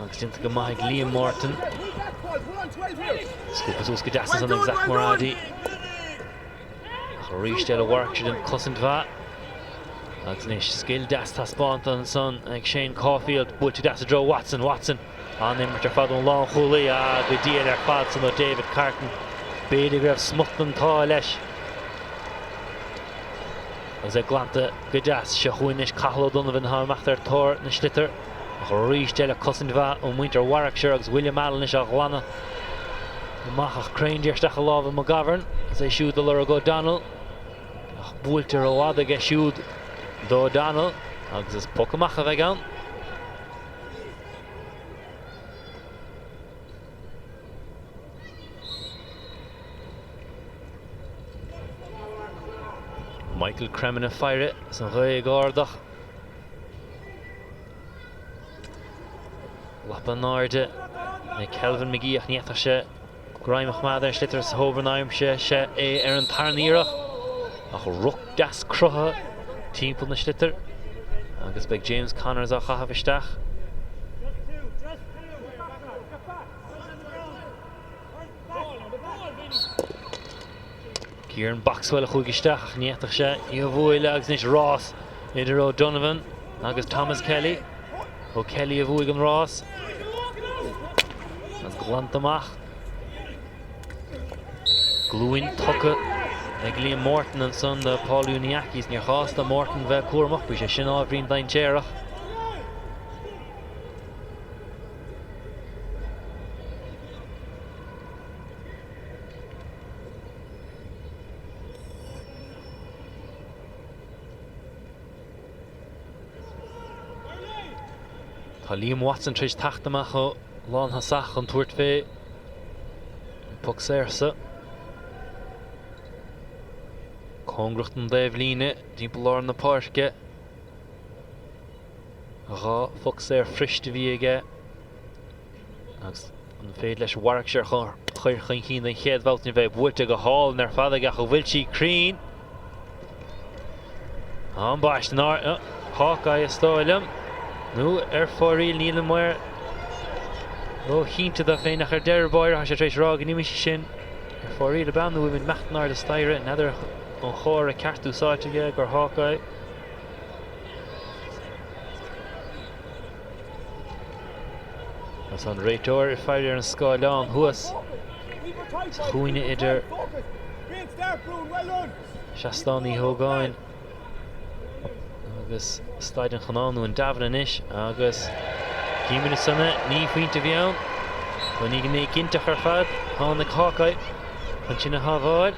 Agus déanta go maith ag Liam Morton. Scuabtha suas go deas ansan ag Zach Moradi. Ach arís eile Warwickshire den cosaint mhaith. Agus anois scil deas taispeánta ansan ag Shane Caulfield. Buailte deas i dtreo Watson. Watson an-imirt ar fad ón lánchúlaí. Ah, go diail ar fad san ó David Carton. B'fhéidir go raibh smut den t-ádh leis. Agus é glanta go deas. Seo chugainn anois Cathal O'Donovan atá ag imeacht ar thóir na sliotar. Ach arís eile cosaint mhaith ó mhuintir Warwickshire agus William Allen anois á ghlanadh amach ach crainn isteach i lámha McGovern. Is é siúd a lorg O'Donnell ach buailte rófhada aige siúd d'O'Donnell agus is poc amach a bheidh ann. Michael Cremin ag faire is an ghaoth ag ardach. Lapa in airde ag Kelvin McGee ach ní fhéadfadh sé greim a choimeád ar an sliotar sa thobar d'aimsigh sé é ar an tarna iarracht ach ruc deas cruthaithe timpeall na sliotar agus beidh James Connors á chaitheamh isteach. Kieran Boxwell a chuaigh isteach ach ní fhéadfadh sé í a bhualadh agus anois rás idir O'Donovan agus Thomas Kelly. Ó Kelly a bhuaigh an rás. Agus glanta amach. Glúin tugtha ag Liam Morton ansan do Paul Uniacke. Níor chás do Morton bheith cúramach, bhí sé sin ábhairín dainséarach. Tá Liam Watson tar éis teacht amach ó lánthosach chun tabhairt fé an poc saor so. Cóngarach don dtaobhlíne timpeall lár na páirce. 2 phoc saor fuirist a bhí aige. Agus an féidir leis Warwickshire a chur chun cinn den chéad bhabhta ní bheidh buailte go hálainn ar fad aige ach an bhfuil sí cruinn? Ambaiste nár Hawkeye is dóigh liom. Nó ar fóraoil níl an maor róchinnte de féin ach ar deireadh báire tá sé tar éis rá go n-imigh sí sin ar fóraoil ab ea nó bhfuil muid imeacht in airde staighre n'fheadar an chomhartha ceart úsáidte aige gur Hawkeye. Agus an réiteoir ag faire ar an scáileán thuas sa chúinne idir Seastán Uí Hógáin agus Staid an Chanáin nó an Daimhin anois agus címid ansan é, ní pointe a bhí ann. Ní gné cinnteach ar fad. Tháinig Hawkeye chun sin a shábháil.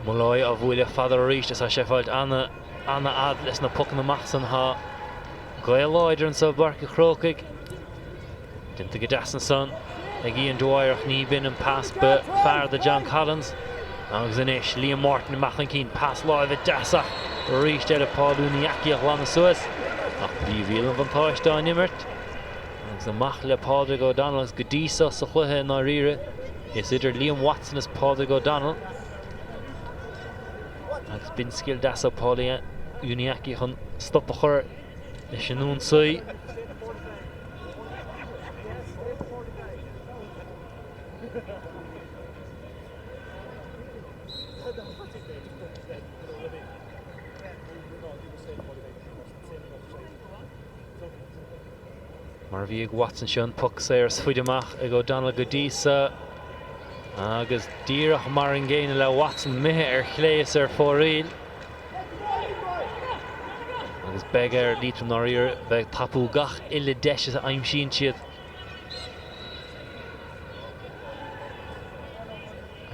Molloy á bhualadh fada arís is tá sé ag fáilt ana-fhad leis na pocanna amach san. Tá gaoth láidir anso i bPáirc an Chrócaigh. Déanta go deas ansan ag Ian Dwyer ach ní b'in an pas ba fearr do John Collins. Agus anois Liam Morton amach chun cinn, pas láimhe deas ach arís eile Paul Uniacke a ghlanadh suas. Ach príomhriail an bhuntáiste á n-imirt. Agus amach le Pádraig O'Donnell agus go dtí so sa chluiche i ndáiríre is idir Liam Watson is Pádraig O'Donnell agus b'in scil deas ó Paul Uniacke chun stop a chur leis an ionsaí. Mar a bhí ag Watson seo an poc saor is faide amach ag O'Donnell go dtí so agus díreach mar an gcéanna le Watson imithe ar chlé is ar fóraoil. Agus beidh ar Liatroim ndáiríre bheith ag tapú gach uile deis a aimsíonn siad.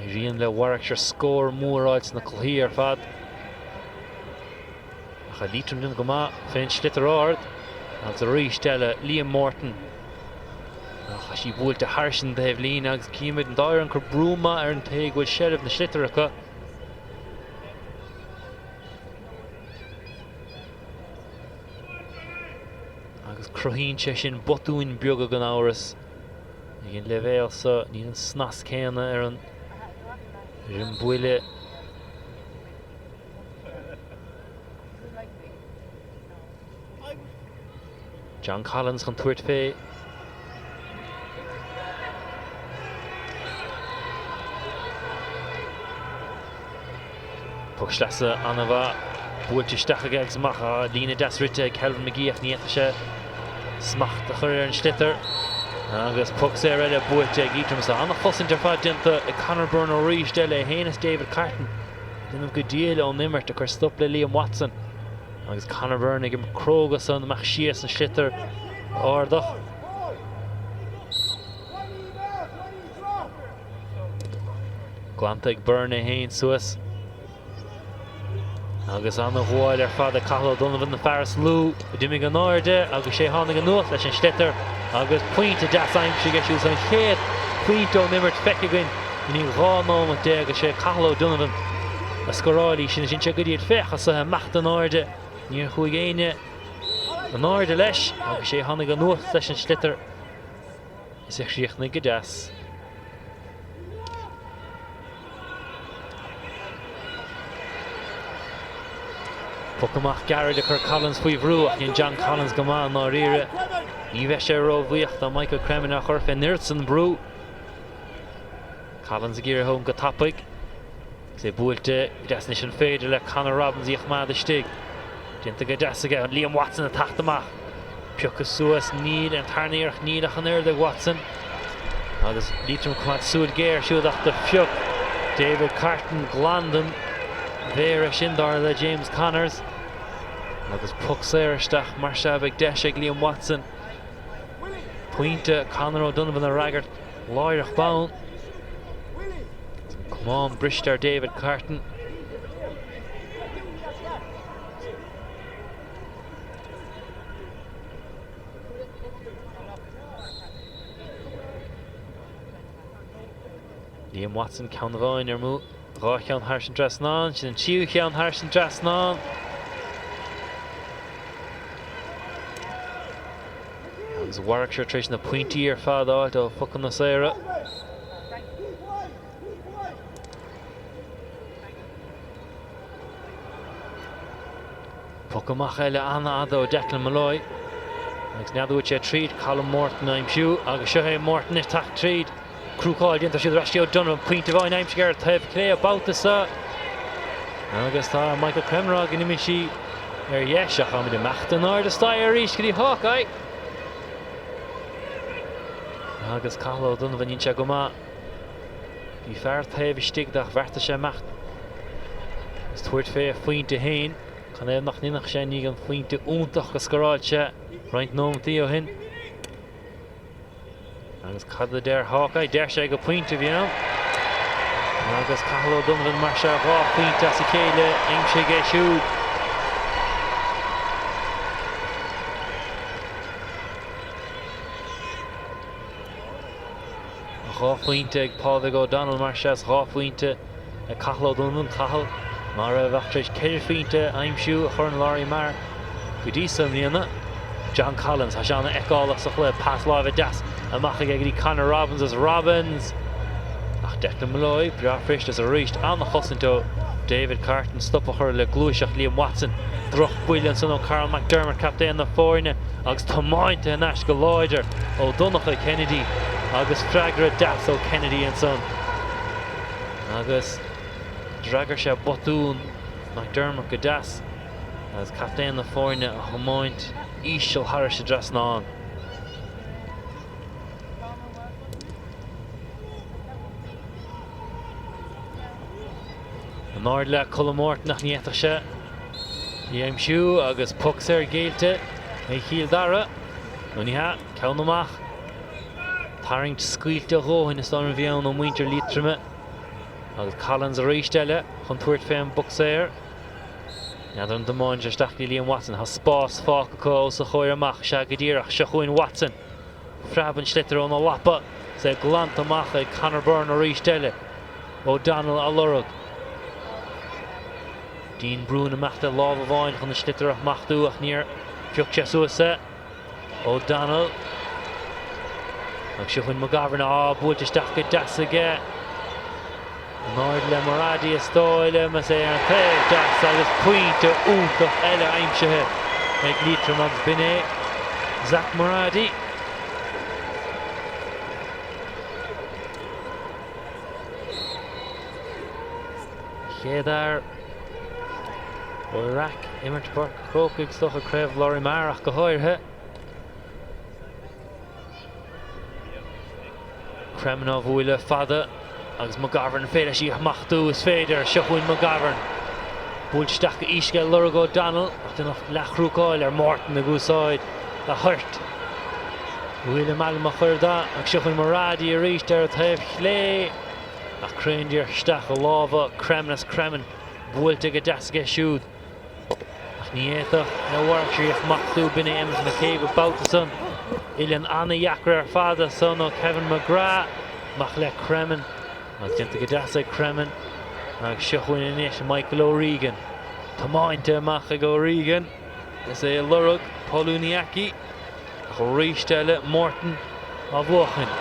Éiríonn le Warwickshire scór mór a fháil sna cluichí ar fad. Ach tá Liatroim déanamh go maith fén sliotar ard agus arís eile Liam Morton. Ach tá sí buailte thairis an taobhlíne agus címid an dá fhoireann ag cur brú maith ar an té go bhfuil seilbh na sliotar acu. Agus cruthaíonn sé sin botúin beaga gan amhras. Ag an leibhéal so, níl an snas céanna ar an ar an buille. John Collins chun tabhairt fé. Poc sleasa an-mhaith buailte isteach aige agus amach. Líne deas rite ag Kelvin McGee ach ní fhéadfadh sé smacht a chur ar an sliotar. Agus poc saor eile buaite ag Liatroim. Tá an-chosaint ar fad déanta ag Conor Byrne arís eile, é féin is David Carton ag déanamh go diail ón imirt ag cur stop le Liam Watson. Agus Conor Byrne ag imirt cróga ansan amach síos an sliotar a ardach. Glanta ag Byrne é féin suas. Agus an-ghabháil ar fad ag Cathal O'Donovan, an fear is lú a d'imigh in airde agus sé tháinig anuas leis an sliotar agus pointe deas aimsithe aige siúd. An chéad phointe ón imirt feicthe againn i ndiaidh 12 nóiméad is é Cathal O'Donovan a scóráil í sin. Is inse go dtí iad féach as a imeacht in airde. Níor chuaigh éinne in airde leis agus sé tháinig anuas leis an sliotar. Is a chríochnaigh go deas. Poc amach gairid a chuir Collins faoi bhrú ach dhein John Collins go maith i ndáiríre. Ní bheadh sé róbhuíoch dá Michael Cremin á chur fén oiread san brú. Collins ag iarraidh a thógaint go tapaidh. Agus é buailte go deas anois an féidir le Conor Robbins í a choimeád istigh. Déanta go deas aige. Liam Watson ag teacht amach. Piocadh suas, níl an tarna iarracht, níl ach an oiread ag Watson. Agus Liatroim ag coimeád súil ghéar siúd ach do phioc David Carton glan den mhéara sin dar le James Connors. Agus poc saor isteach mar sea beidh deis ag Liam Watson pointe Conor O'Donovan a fhreagairt láithreach bonn. Camán briste ar David Carton. Liam Watson ceann amháin ar mó 2 cheann thairis an dtrasnán, sin an tríú cheann thairis an dtrasnán. Agus Warwickshire tar éis na pointí ar fad a fháilt ó phocanna saora. Poc amach eile an-fhada ó Declan Molloy agus n'fheadar an bhfuil sé tríd Colm Morton a aimsiú agus seo é Morton ag teacht tríd. Crúcáil déanta siúd ar ais O'Donovan, pointe amháin aimsithe ar an taobh clé an babhta seo agus tá Michael Cremin ag rá go n-imigh sí ar dheis ach táimid ag imeacht in airde staighre arís go dtí Hawkeye. Agus Cathal O'Donovan, dhein sé go maith. Bhí fear taobh istigh de ach bheartaigh sé imeacht is tabhairt fé a phointe féin. Canathaobh nach ndéanfadh sé i ndiaidh an phointe iontach a scóráil sé roinnt nóimeataí ó shin. Agus cad a deir Hawkeye? Deir sé gur pointe a bhí ann. Agus Cathal O'Donovan mar seo 2 phointe as a chéile aimsithe aige siúd. 2 phointe ag Pádraig O'Donnell mar sea is 2 phointe ag Cathal O'Donovan, Cathal ná raibh ach tar éis 4 phointe a aimsiú a Chorn Lory Meagher go dtí so i mbliana. John Collins, tá sé an-fheiceálach sa chluiche, pas láimhe deas amach aige go dtí Conor Robbins is Robbins ach Declan Molloy breá fuirist is arís an-chosaint ó David Carton stop a chur le gluaiseacht Liam Watson. Droch buille ansan ó Karl McDermott, captaen na foirne agus tiomáint thar n-ais go láidir ó Donncha Kennedy agus freagra deas ó Kennedy ansan agus d'fhreagair sé botún McDermott go deas agus captaen na foirne a thiomáint íseal thairis an dtrasnán. In airde le Colm Morton ach ní fhéadfadh sé í a aimsiú agus poc saor géillte ag Chill Dara. Nó ní hea, ceann amach. Tarraingt scaoilte a dhóthain is dóigh liom a bhí ann ó mhuintir Liatroma. Agus Collins arís eile chun tabhairt fén bpoc saor. N'fheadar an dtiomáin sé isteach go dtí Liam Watson. Tá spás fágtha acu os a chomhair amach. Sea go díreach. Seo chugainn Watson. Phreab an sliotar óna lapa is é glanta amach ag Conor Byrne arís eile. O'Donnell á lorg. Dean Bruen amach le lámh amháin chun an sliotar a smachtú ach níor phioc sé suas é. O'Donnell. Agus seo chugainn McGovern. Á, buailte isteach go deas aige. In airde le Moradi is dóigh liom is é ar an taobh deas agus pointe iontach eile aimsithe ag Liatroim agus b'in é. Zak Moradi. Chéad fhear ó Iraq imirt i bPáirc an Chrócaigh is dócha Craobh Lory Meagher ach go háirithe. Cremin á bhualadh fada agus McGovern féidir leis í a smachtú, is féidir, seo chugainn McGovern. Buailte isteach go íseal ag lorg O'Donnell ach déanadh leathchrúcáil ar Morton ag úsáid a thoirt. Buille mealm a chuir de agus seo chugainn Moradi arís ar an taobh chlé ach crainn díreach isteach i lámha Cremin is Cremin buailte go deas aige siúd. Ach ní fhéadfadh le Warwickshire í a smachtú, b'in é Emmet McCabe an babhta san. Uillinn an-dheacair ar fad ansan ó Kevin McGrath, amach le Cremin agus déanta go deas ag Cremin agus seo chugainn anois Michael O'Regan. Tiomáinte amach ag O'Regan is é ag lorg Paul Uniacke. Ach arís eile Morton á bhuachan.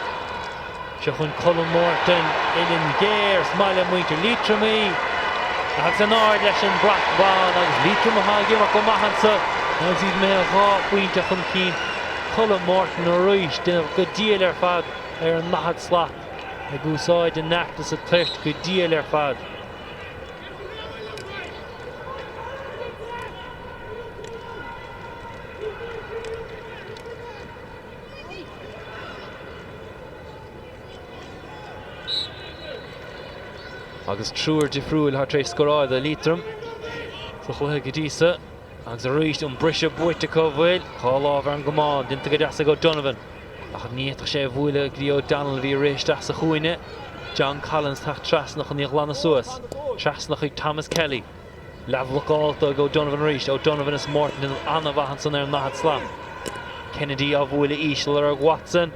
Seo chugainn Colm Morton, uillinn ghéar, is maith le muintir Liatroim í agus in airde leis an brat bán agus Liatroim atá ag imeacht go maith anso agus iad imithe 2 phointe chun cinn. Colm Morton arís, déanamh go diail ar fad ar an ndaichead slat, ag úsáid an neart is an toirt go diail ar fad. Agus triúr difriúil atá tar éis scóráil do Liatroim sa chluiche go dtí so. Agus arís an briseadh buaite acu bhfuil dhá lámh ar an gcamán déanta go deas ag O'Donovan. Ach ní fhéadfadh sé a bhualadh go dtí O'Donnell a bhí ag rith isteach sa chúinne. John Collins teacht trasna chun í a ghlanadh suas. Trasna chuig Thomas Kelly. Leathbhlocálta ag O'Donovan arís. O'Donovan is Morton déanamh an-mhaith ansan ar an ndaichead slat. Kennedy á bhualadh íseal ar Watson.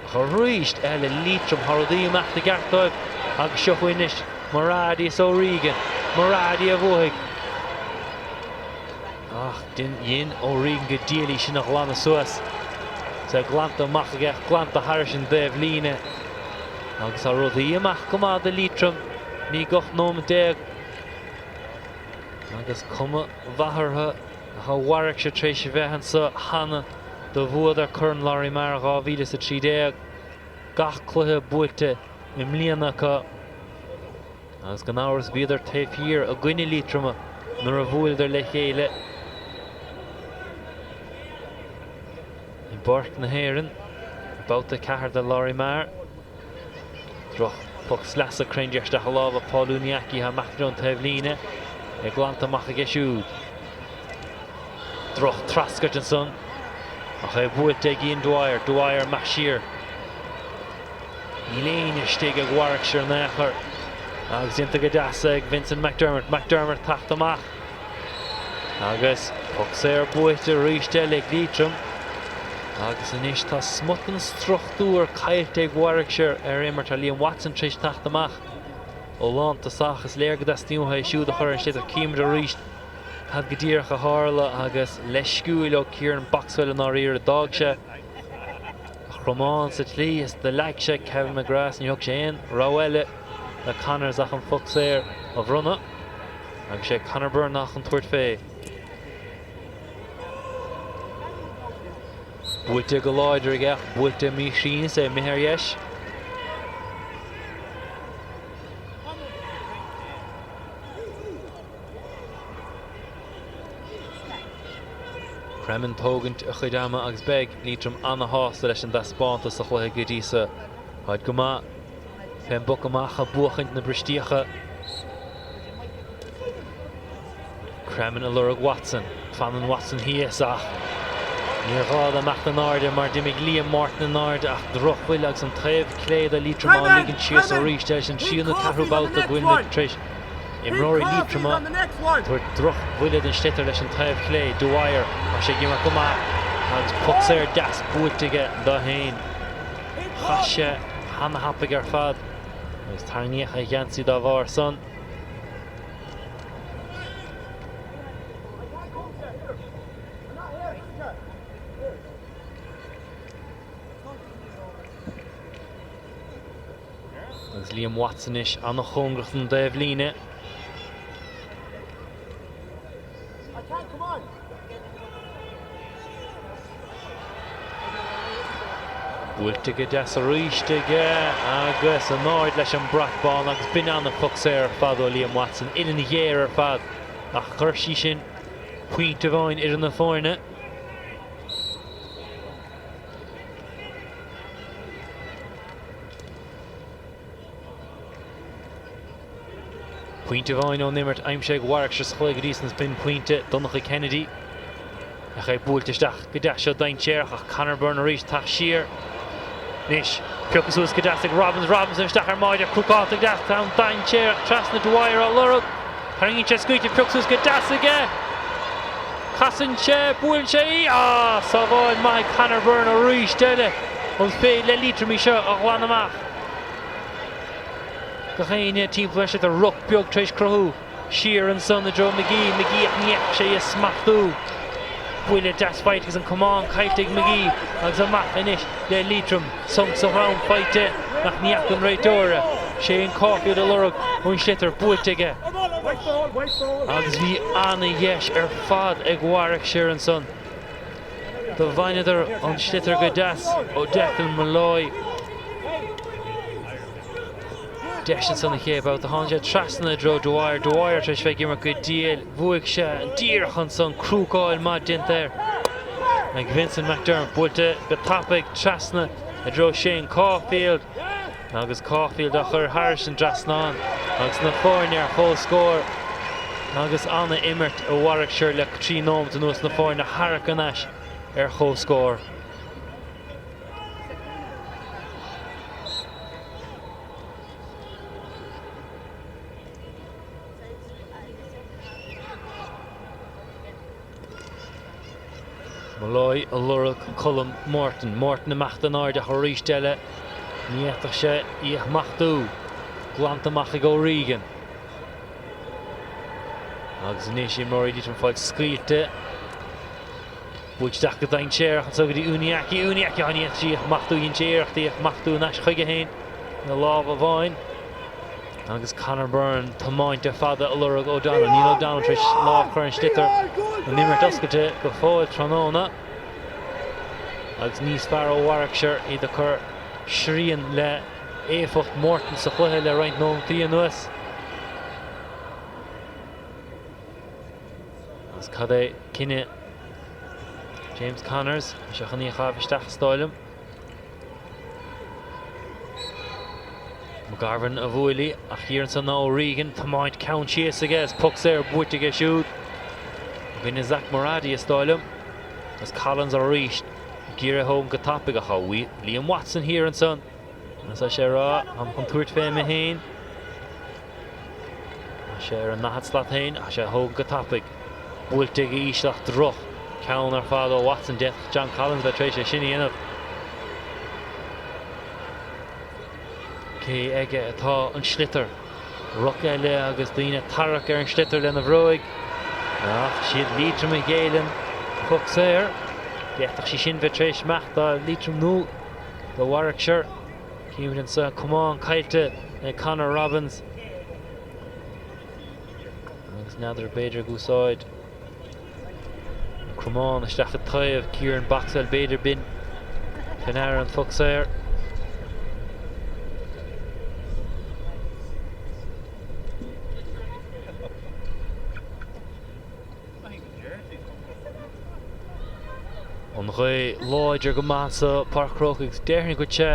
Ach arís eile Liatroim tá rudaí ag imeacht i gceart dóibh agus seo chugainn anois Moradi is O'Regan. Moradi a bhuafaidh. Ach dhein O'Regan go diail í sin a ghlanadh suas. Is é glanta amach aige ach glanta thairis an dtaobh líne. Agus tá rudaí ag imeacht go maith do Liatroim. Ní go 18 nóiméad agus cuma mhaith orthu ach tá Warwickshire tar éis a bheith anseo cheana do bhuadar Corn Lory Meagher 2013. Gach cluiche buaite i mbliana acu agus gan amhras bhíodar taobh thiar i gcoinne Liatroma nuair a bhuaileadar le chéile i bPáirc na hÉireann, babhta 4 de Lory Meagher. Droch phoc sleasa crainn isteach i lámha Paul Uniacke atá amach ón taobh líne. É glanta amach aige siúd. Droch treascairt ansan ach é buailte ag Ian Dwyer. Dwyer amach siar. Níl éinne istigh ag Warwickshire in aon chor agus déanta go deas ag Vincent McDermott. McDermott teacht amach. Agus poc saor buaite arís eile ag Liatroim. Agus anois tá smut den struchtúr caillte ag Warwickshire ar imirt. Tá Liam Watson tar éis teacht amach ó lántosach. Is léir go dteastaíonn uathu é siúd a chur ar an sliotar. Címid arís cad go díreach a tharla agus leisciúil ó Kieran Boxwell i ndáiríre. D'fhág sé a chromán sa tslí is do leag sé Kevin McGrath. Níor thug sé aon rogha eile le Connors ach an phoc saor a bhronnadh. Agus sé Conor Byrne atá chun tabhairt fé. Buailte go láidir aige ach buailte míchruinn is é imithe ar dheis. Cremin tógaint a chuid ama agus beidh Liatroim ana-shásta leis an dtaispeántas sa chluiche go dtí so. Táid go maith. Fén bpoc amach ag buachaint na bristíocha. Cremin ag lorg Watson. Fanann Watson thíos ach níor ghá dó imeacht in airde mar d'imigh Liam Martin in airde ach drochbhuille agus an taobh clé de Liatroim á ligean síos arís leis an tríú nó ceathrú babhta go bhfuil muid tar éis imreoirí Liatroma tabhairt drochbhuille den sliotar leis an taobh chlé. Dwyer, tá sé ag imirt go maith agus poc saor deas buaite aige dó féin. Chaith sé ana-thapaidh ar fad agus tarraingíodh a gheansaí dá bharr san. Agus Liam Watson anois ana-chóngarach don dtaobh líne. Buailte go deas arís aige agus in airde leis an brat bán agus b'in an-phoc saor ar fad ó Liam Watson, uillinn ghéar ar fad ach chuir sí sin pointe amháin idir na foirne. Pointe amháin ón imirt aimsithe ag Warwickshire sa chluiche go dtí san is b'in pointe Donncha Kennedy. Ach é buailte isteach go deas seo dainséarach ach Conor Byrne arís teacht siar. Anois pioctha suas go deas ag Robins, Robinson isteach ar maide crúcálta go deas ceann dainséarach trasna Dwyer á lorg. Tarraingíonn sé scaoilte pioctha suas go deas aige. Casann sé, buaileann sé í. Ah, sábháil maith ag Conor Byrne arís eile. An féidir le Liatroim í seo a ghlanadh amach? Gach éinne timpeall ar sliotar ruc beag tar éis cruthú. Siar ansan i dtreo McGee, McGee ach ní fhéadfadh sé í a smachtú. Buille deas faighte agus an camán caillte ag McGee agus amach anois le Liatroim. Sonc sa dhrom faighte ach ní fhaca an réiteoir é. Shane Caulfield ag lorg an sliotar buailte aige agus bhí ana-dheis ar fad ag Warwickshire ansan. Do bhaineadar an sliotar go deas ó Declan Molloy. Deis ansan an chéad bhabhta. Tháinig sé trasna i dtreo Dwyer. Dwyer tar éis bheith ag imirt go diail. Bhuaigh sé an díreach ansan. Crúcáil maith déanta air ag Vincent McDermott. Buailte go tapaidh trasna i dtreo Shane Caulfield. Agus Caulfield á chur thairis an dtrasnán. Agus na foirne ar comhscór. Agus ana-imirt ó Warwickshire le 3 nóiméad anuas na foirne a tharrac thar n-ais ar comhscór. Molloy ag lorg Colm Morton. Morton amach in airde ach arís eile ní fhéadfadh sé í a smachtú. Glanta amach ag O'Regan. Agus anois imreoirí Liatroim ag fáil scaoilte. Buailte isteach go dainséarach anso go dtí Uniacke. Uniacke á ní fhéadfadh sé í a smachtú. Dhein sé iarracht í a smachtú in ais chuige féin ina lámh amháin. Agus Conor Byrne tiomáinte fada ag lorg O'Donnell. Níl O'Donnell tar éis lámh a chur ar an sliotar. An imirt oscailte go fóill tráthnóna. Agus níos fearr ó Warwickshire iad ag cur srian le éifeacht Morton sa chluiche le roinnt nóimeataí anuas. Agus cad é cinneadh James Connors? Tá sé chun í a chaitheamh isteach is dóigh liom. McGarvin a bhuail í ach thiar ansan ná O'Regan, tiomáint ceann síos aige is poc saor buaite aige siúd. I gcoinne Zach Moradi is dóigh liom. Agus Collins arís ag iarraidh a thógaint go tapaidh ach tá Liam Watson thiar ansan. Agus tá sé ag rá, táim chun tabhairt fé mé féin. Tá sé ar an ndaichead slat féin, tá sé á thógaint go tapaidh. Buailte go híseal ach droch ceann ar fad ó Watson. D'fhéadfadh John Collins bheith tar éis é sin a dhéanamh. Cé aige atá an sliotar? Ruc eile agus daoine ag tarrac ar an sliotar lena bhróig. Ach siad Liatroim a ghéilleann poc saor. D'fhéadfadh sí sin bheith tar éis imeacht do Liatroim nó do Warwickshire. Címid anseo camán caillte ag Conor Robbins agus n'fheadar b'fhéidir ag úsáid an cromán isteach i dtaobh Kieran Boxwell b'fhéidir b'in fé ndeara an phoc saor. An ghaoth láidir go maith anso Páirc an Chrócaigh agus déarfainn go bhfuil sé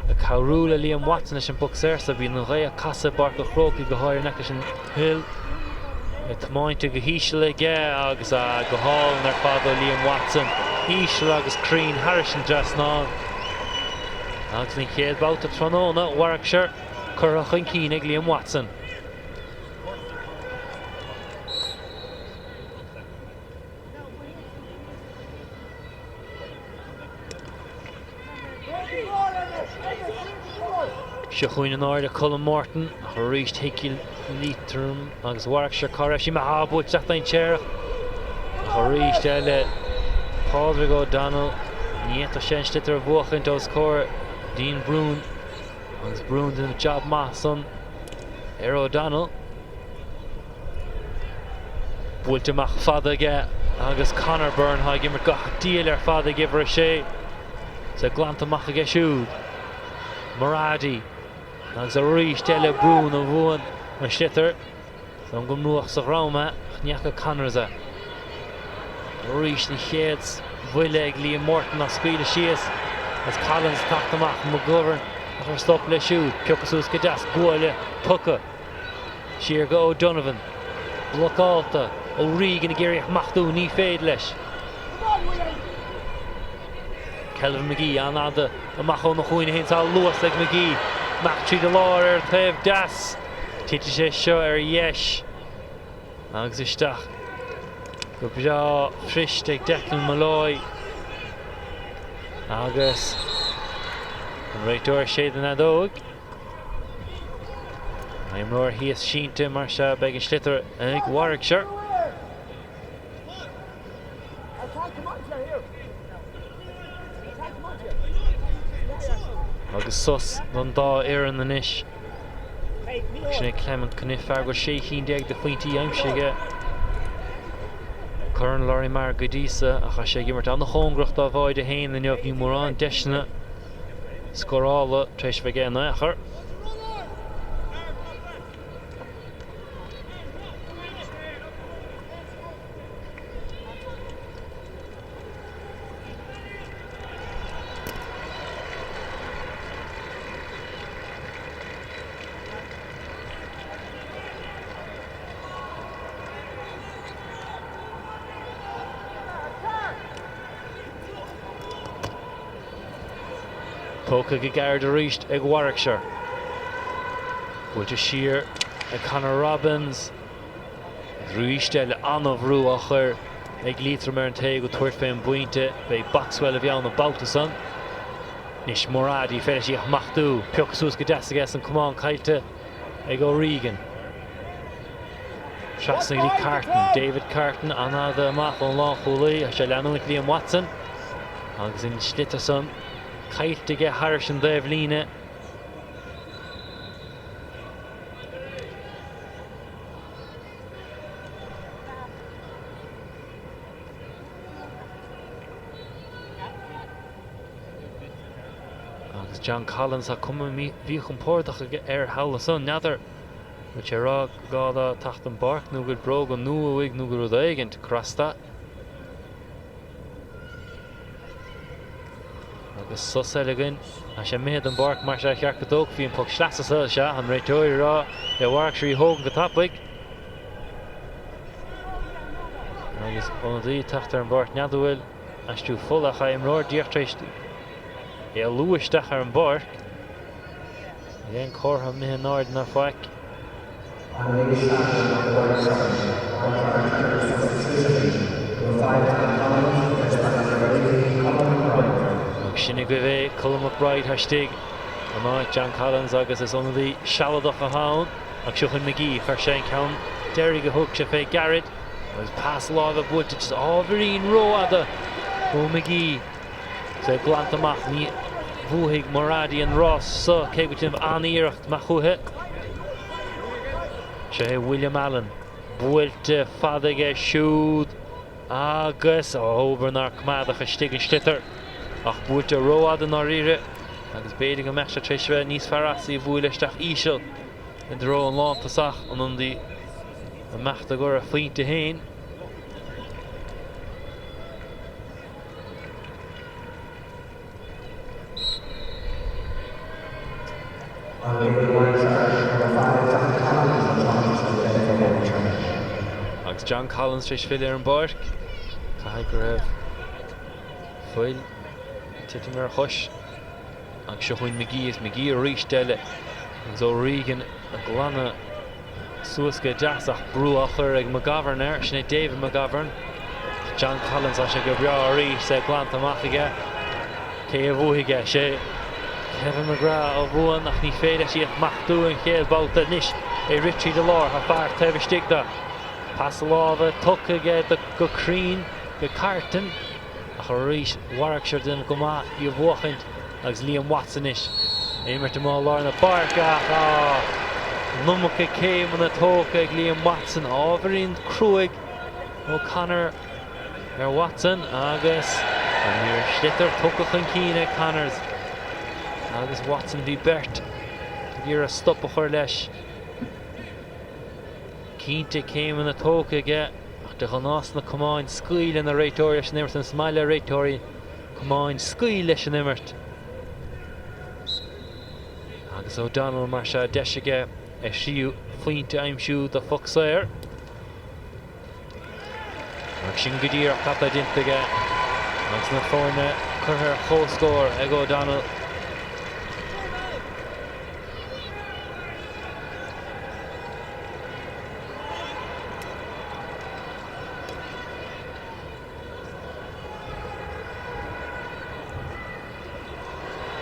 ag cabhrú le Liam Watson leis an bpoc saor so. Bíonn an ghaoth ag casadh i bPáirc an Chrócaigh go háirithe in aice leis an Hill. É tiomáinte go híseal aige agus go hálainn ar fad ó Liam Watson. Íseal agus cruinn thairis an dtrasnán. Agus an chéad babhta tráthnóna, Warwickshire curtha chun cinn ag Liam Watson. Seo chugainn in airde Colm Morton ach arís thuig Liatroim agus Warwickshire cá raibh sí. Maith buailte isteach dainséarach ach arís eile Pádraig O'Donnell ní fhéadfadh sé an sliotar a bhuachaint os comhair Dean Bruen agus Bruen déanamh jab maith san ar O'Donnell. Buailte amach fada aige agus Conor Byrne atá ag imirt go diail ar fad ag uimhir 6. Is é glanta amach aige siúd. Moradi. Agus arís eile Bruen a bhuann an sliotar. Is ann go mbrúdh sa dhrom é ach ní fhaca Connors é. Arís an chéad bhuille ag Liam Morton á scaoileadh síos agus Collins ag teacht amach. McGovern a chur stop leis siúd. Pioctha suas go deas. Buaile poca. Siar go O'Donovan. Blocálta. O'Regan ag iarraidh a smachtú. Ní féidir leis. Kelvin McGee an-fhada amach óna chúinne féin. Tá luas ag McGee. Amach tríd an lár ar an taobh deas. Titfidh sé seo ar dheis agus isteach go breá fuirist ag Declan Molloy agus an réiteoir ag séideadh an fheadóg. Imreoir thíos sínte mar sea beidh an sliotar ag Warwickshire. Agus sos don dá fhoireann anois. Sin é Clement Cunniffe, fear go bhfuil 16 cinn de phointí aimsithe aige. Corn Lory Meagher go dtí so ach tá sé ag imirt an-chóngarach dá bháide féin inniu. Níl mórán deiseanna scórála tar éis a bheith aige in aon chor. Tógtha go gairid arís ag Warwickshire. Buailte siar ag Conor Robbins. Arís eile an-bhrú á chur ag Liatroim ar an té ag tabhairt fén bpointe. B'é Boxwell a bhí ann an babhta san. Anois Moradi, féidir leis í a smachtú. Pioctha suas go deas aige is an camán caillte ag O'Regan. Trasna go dtí Carton. David Carton an-fhada amach ón lánchúlaí. Tá sé ag leanúint Liam Watson agus an sliotar san caillte aige thairis an dtaobhlíne. Agus John Collins, tá cuma mhíchompordach aige air thall ansan. N'fheadar an bhfuil sé ag rá gur gá dó teacht den bpáirc nó go bhfuil bróga nua uaidh nó go rud éigint. Crosta. Agus sos eile againn. Tá sé imithe den bpáirc mar sea cheart go dtógfaí an poc sleasa seo. Sea, an réiteoir ag rá le Warwickshire í thógaint go tapaidh. Agus ionadaí ag teacht ar an bpáirc n'fheadar an bhfuil aistriú fola ach imreoir díreach tar éis éalú isteach ar an bpáirc. Níl aon chomhartha imithe in airde ná faic. Agus sin agaibh é, Colm McBride istigh in áit John Collins agus is ionadaí sealadach atá ann. Ach seo chugainn McGee, chuir sé an ceann deiridh a thug sé fé gairid agus pas láimhe buailte just ábhairín rófhada ó McGee. Is é glanta amach, ní bhuafaidh Moradi an rás so, cé go bhfuil an-iarracht amach uathu. Seo é William Allen, buailte fada aige siúd agus obair nár coimeádach istigh an sliotar ach buailte rófhada i ndáiríre agus b'fhéidir go mbeadh sé tar éis a bheith níos fearr as í a bhualadh isteach íseal i dtreo an lántosach, an ionadaí amach ag lorg a phointe féin. Agus John Collins tar éis filleadh ar an bpáirc, caithfidh go raibh fuil ag titim ar a chois. Agus seo chugainn McGee is McGee arís eile agus O'Regan ag glanadh. Suas go deas ach brú á chur ag McGovern air. Sin é David McGovern. John Collins, tá sé go breá arís, é glanta amach aige. Cé a bhuafaidh é? Sé Kevin McGrath a bhuann ach ní féidir leis í a smachtú an chéad bhabhta. Anois é ag rith tríd an lár, tá fear taobh istigh de. Pas láimhe tugtha aige go cruinn go Carton ach arís Warwickshire ag déanamh go maith í a bhuachaint. Agus Liam Watson anois ag imirt amuigh i lár na páirce ach an iomarca céimeanna tógtha ag Liam Watson. Ábhairín cruaidh ó Connor ar Watson agus. An sliotar tugtha chun cinn ag Connors agus Watson bhí beirt ag iarraidh stop a chur leis. Cinnte céimeanna tógtha aige ach de ghnáth sna camáin scaoileann na réiteoirí leis an imirt is maith le réiteoirí camáin scaoil leis an imirt. Agus O'Donnell mar seo deis aige a thríú phointe a aimsiú de phoc saor. Agus sin go díreach cad tá déanta aige agus na foirne curtha ar comhscór ag O'Donnell.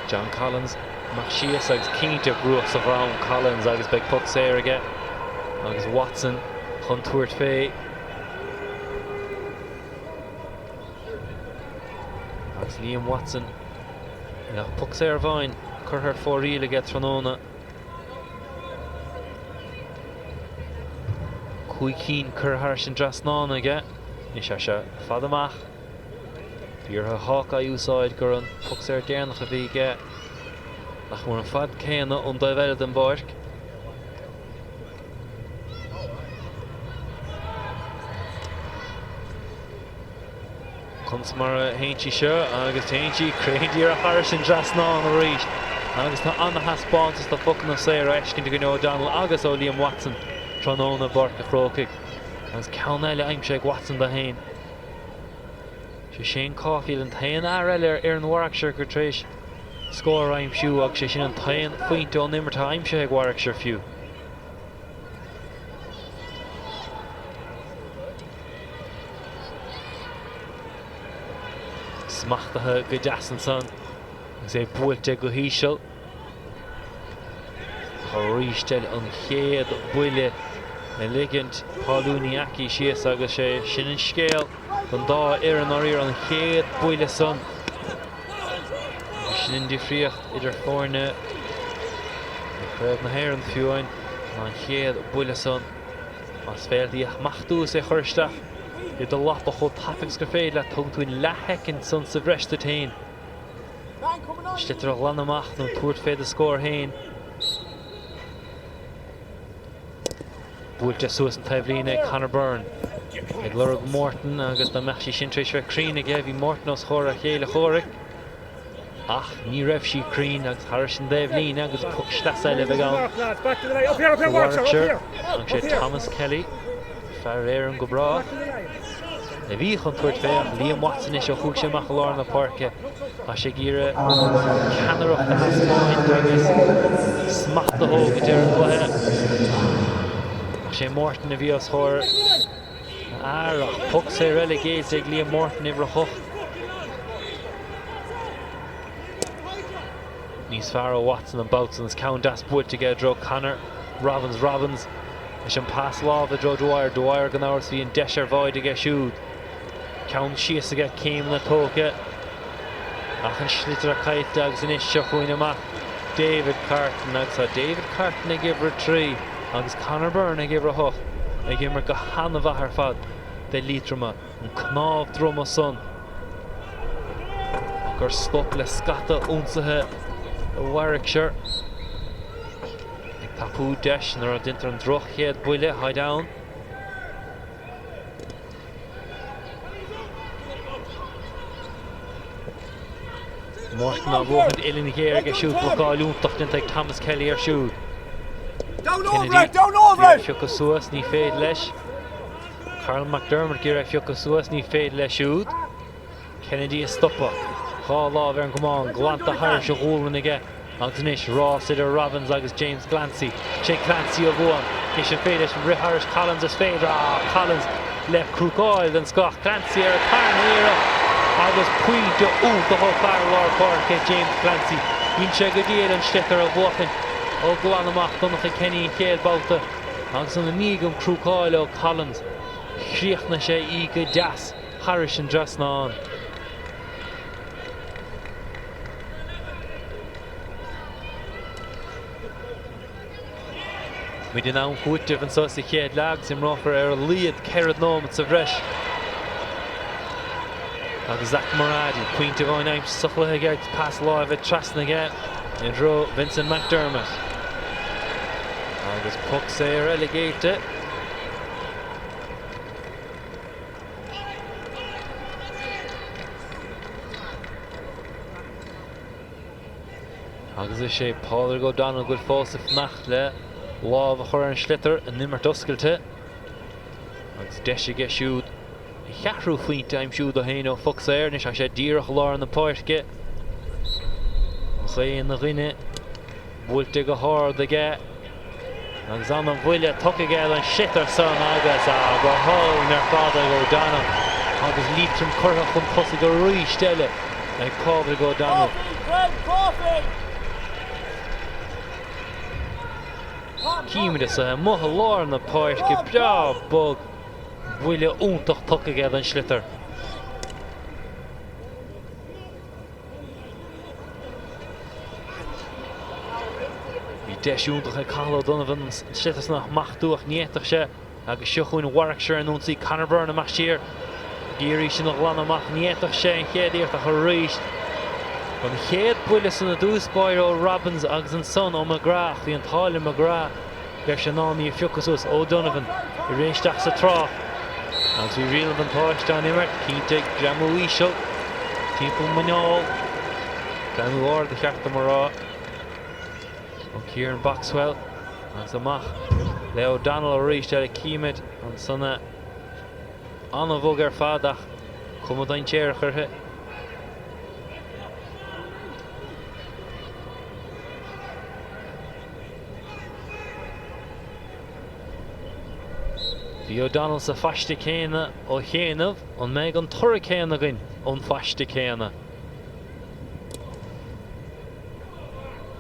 John Collins amach síos agus cinnte brúdh sa dhroim Collins agus beidh poc saor aige agus Watson chun tabhairt fé. Agus Liam Watson níl ach poc saor amháin curtha ar fóraoil aige tráthnóna. 5 cinn curtha thairis an dtrasnán aige. Anois é seo fada amach. Bhí orthu Hawkeye a úsáid gur an poc saor deireanach a bhí aige. Nach mór an fad céanna ón dtaobh eile den bpáirc. Conas mar a théann sí seo agus téann sí cruinn díreach thairis an dtrasnán arís agus tá ana-thaispeántas de phocanna saora á fheiscint againn ó O'Donnell agus ó Liam Watson tráthnóna i bPáirc an Chrócaigh agus ceann eile aimsithe ag Watson dó féin. Sé Shane Caulfield an t-aon fhear eile ar fhoireann Warwickshire gur tar éis scór a aimsiú agus sé sin an t-aon phointe ón imirt atá aimsithe ag Warwickshire fiú. Smachtaithe go deas ansan agus é buailte go híseal. Arís eile an chéad buille ag ligint Paul Uniacke síos agus sé sin an scéal don dá fhoireann dáiríre an chéad buille san. Agus sin an difríocht idir foirne i gCraobh na hÉireann fiú amháin ná an chéad buille san. Más féidir leat é a smachtú is é a chur isteach i do lapa chomh tapaidh is gur féidir leat, tugann tú an leathshoicind san sa bhreis duit féin. Sliotar a ghlanadh amach nó tabhairt fé do scór féin. Buailte suas an taobhlíne ag Conor Byrne. Ag lorg Morton agus dá mbeadh sí sin tar éis bheith cruinn aige, bhí Morton os chomhair a chéile chomhraic. Ach ní raibh sí cruinn agus thairis an dtaobhlíne agus poc sleasa eile a bheidh ann do Warwickshire. Agus sé Thomas Kelly, fear Éireann go bráth, a bhí chun tabhairt fé ach Liam Watson anois ó chuaigh sé amach i lár na páirce, tá sé ag iarraidh ceannaireacht a thaispeáint agus smacht a thógaint ar an gcluiche. Ach sé Morton a bhí os chomhair a fhear ach poc saor eile géillte ag Liam Morton uimhir a 8. Níos fearr ó Watson an babhta san is ceann deas buailte aige i dtreo Conor Robbins. Robbins leis an pas láimhe i dtreo Dwyer. Dwyer gan amhras bhí an deis ar bháide aige siúd. Ceann síos aige, céimeanna tógtha ach an sliotar caillte agus anois seo chugainn amach David Carton agus tá David Carton ag uimhir 3 agus Conor Byrne ag uimhir 8 ag imirt go han-mhaith ar fad do Liatroma. An cnámh droma san ag cur stop le scata ionsaithe Warwickshire. Ag tapú deis nuair a deintear an droch chéad buille, táid ann. Morton á bhuachaint uillinn ghéar aige siúd, blocáil iontach déanta ag Thomas Kelly air siúd. Kennedy ag iarraidh piocadh suas, ní féidir leis. Karl McDermott ag iarraidh piocadh suas, ní féidir leis siúd. Kennedy a stopadh. 2 lámh ar an gcamán, glanta thairis a ghualainn aige agus anois rás idir Robbins agus James Clancy. Sé Clancy a bhuann. Anois an féidir leis rith thairis Collins? Is féidir. Ah, Collins le crúcáil den scoth. Clancy ar a tarna iarracht agus pointe iontach ó fear lár páirce James Clancy. Dhein sé go diail an sliotar a bhuachaint ó ghlan amach Donncha Kenny an chéad babhta. Agus ina ndiaidh an crúcáil ó Collins, chríochnaigh sé í go deas thairis an dtrasnán. Muid in am cúitimh anseo sa chéad leath agus imreofar ar a laghad 4 nóiméad sa bhreis. Agus Zach Moradi, pointe amháin aimsithe sa chluiche aige agus pas láimhe trasna aige i dtreo Vincent McDermott. Agus poc saor eile géillte. Agus is é Pádraig O'Donnell go bhfuil fós ag fanacht le lámh a chur ar an sliotar in imirt oscailte. Agus deis aige siúd a cheathrú phointe a aimsiú dó féin ó phoc saor. Anois tá sé díreach i lár na páirce. Agus é ina dhuine buailte go hard aige. Agus an-bhuille tugtha aige don sliotar san agus go hálainn ar fad ag O'Donnell agus Liatroim curtha chun tosaigh arís eile ag Pádraig O'Donnell. Címid é amuigh i lár na páirce, breá bog, buille iontach tugtha aige don sliotar. Bhí deis iontach ag Cathal O'Donovan an sliotar san a smachtú ach ní fhéadfadh sé agus seo chugainn Warwickshire in ionsaí Conor Byrne amach siar ag iarraidh sin a ghlanadh amach. Ní fhéadfadh sé an chéad iarracht ach arís an chéad buille san i dtús báire ó Robbins agus ansan ó McGrath ach bhí an t-ádh le McGrath go raibh sé in ann í a phiocadh suas. O'Donovan ag rith isteach sa trácht agus bhí riail an bhuntáiste á n-imirt, cinnte, greamú íseal timpeall muineál, greamú ard ba cheart dom a rá, ó Kieran Boxwell agus amach le O'Donnell arís eile. Címid ansan é an-bhog ar fad ach cuma dainséarach uirthi. Bhí O'Donnell sa phaiste céanna ó chianaibh, an mbeidh an toradh céanna againn ón phaiste céanna?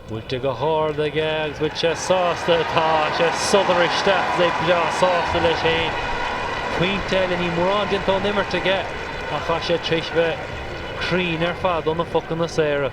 Buailte go hard aige agus bhfuil sé sásta? Tá sé sodar isteach is é breá sásta leis féin. Pointe eile, níl mórán déanta ón imirt aige ach tá sé tar éis bheith cruinn ar fad ó na phocanna saora.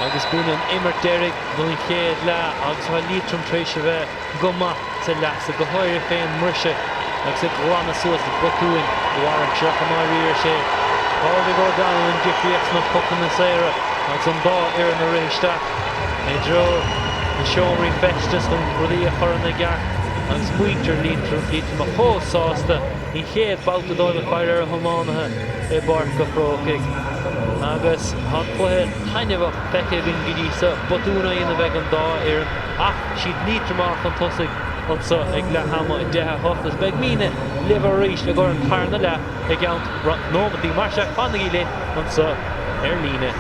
Agus b'in an imirt deiridh don chéad leath agus tá Liatroim tar éis a bheith go maith sa leath so, go háirithe fén mbriseadh agus ag glanadh suas botúin Warwickshire ach i ndáiríre is é Pádraig O'Donnell an difríocht sna pocanna saora agus an dá fhoireann ag rith isteach i dtreo na seomraí feistis chun rudaí a chur ina gceart agus muintir Liatroma chomh sásta an chéad babhta dóibh ag faire ar a hiománaithe i bPáirc an Chrócaigh. Agus tá an cluiche taitneamhach feicthe againn go dtí seo, botúin á dhéanamh ag an dá fhoireann ach siad Liatroim atá chun tosaigh anseo ag leath ama, 10, 8 agus beidh Míne libh arís i gcomhair an tarna leath i gceann roinnt nóimeataí. Mar sin, fanaigí linn anseo ar líne.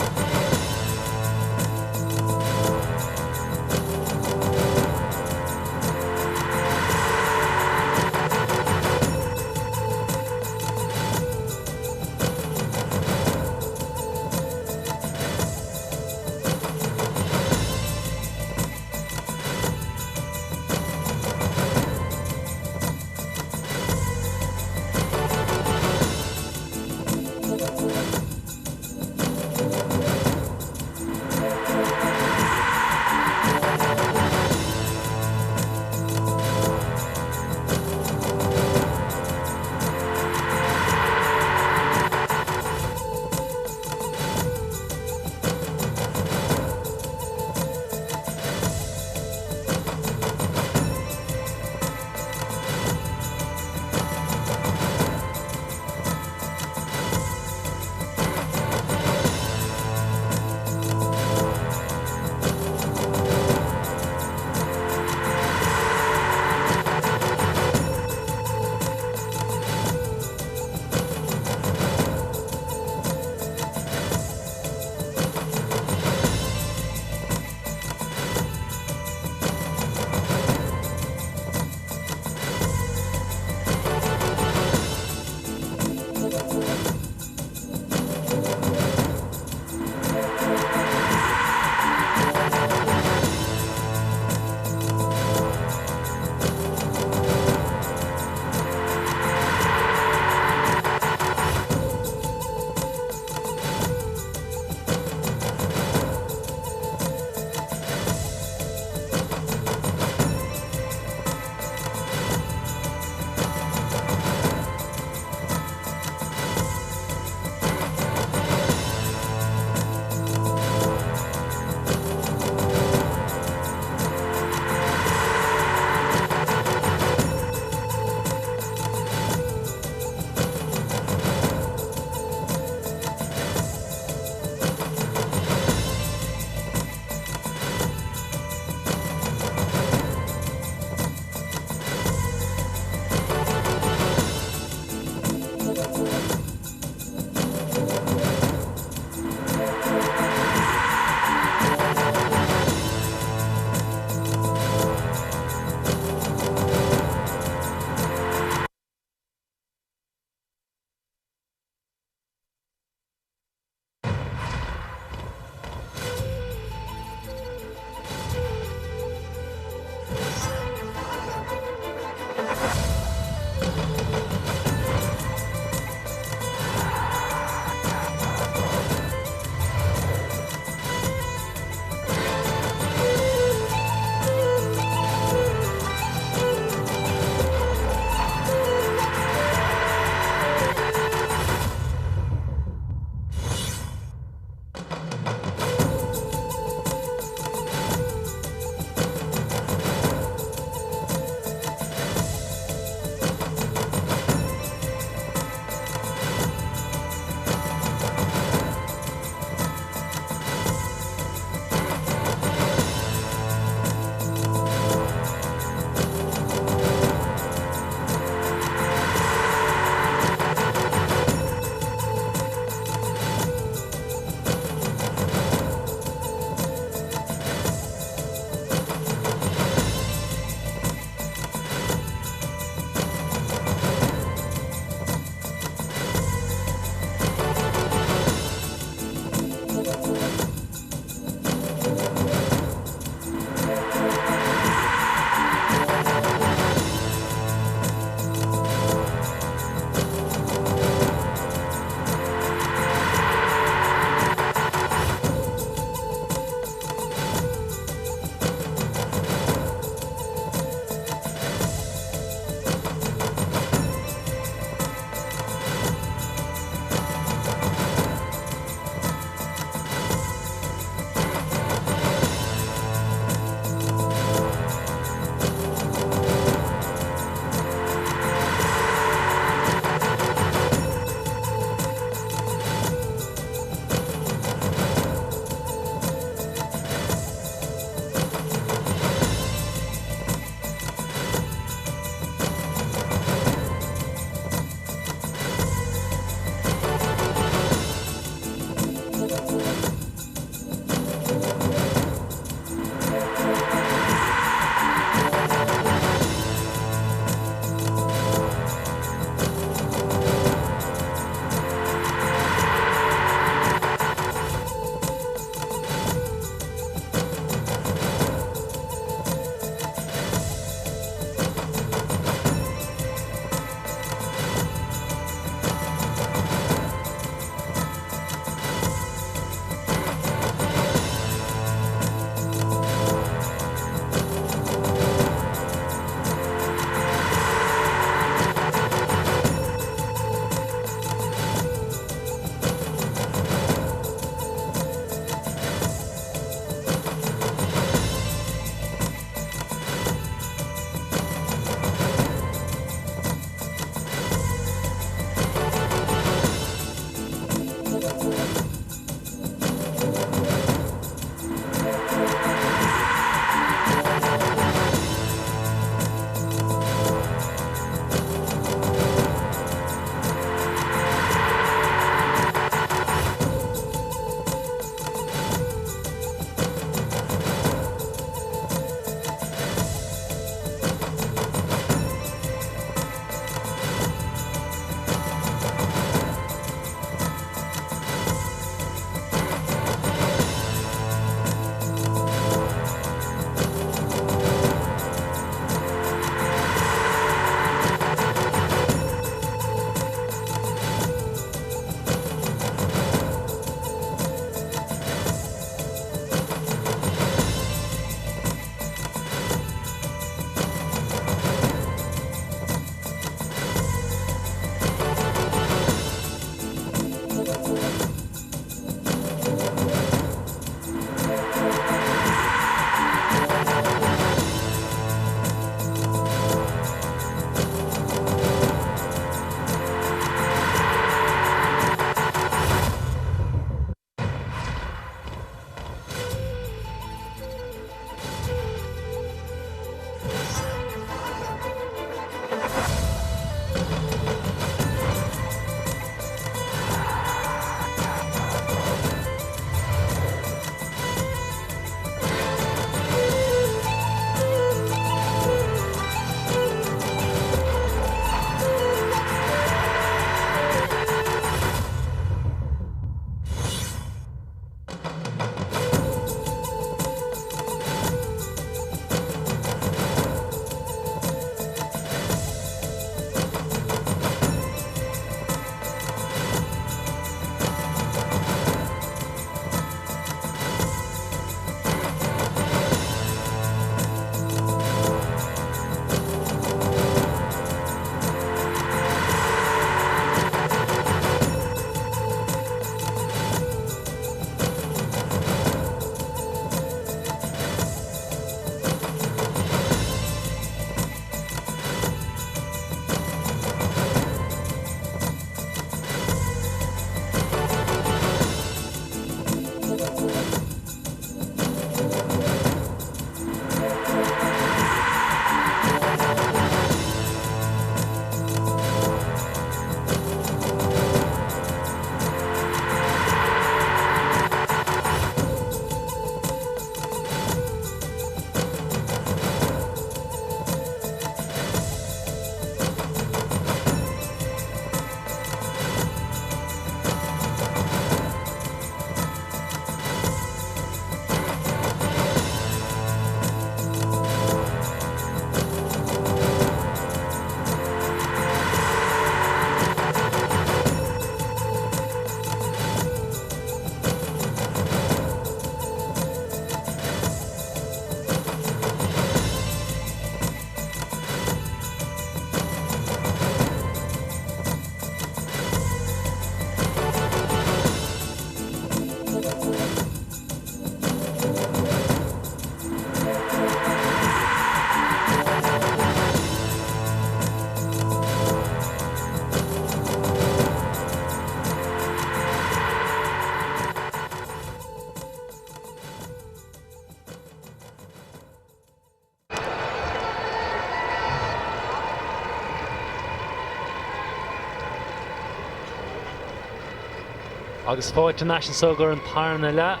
Agus fáilte thar n-ais anso gur an tarna leath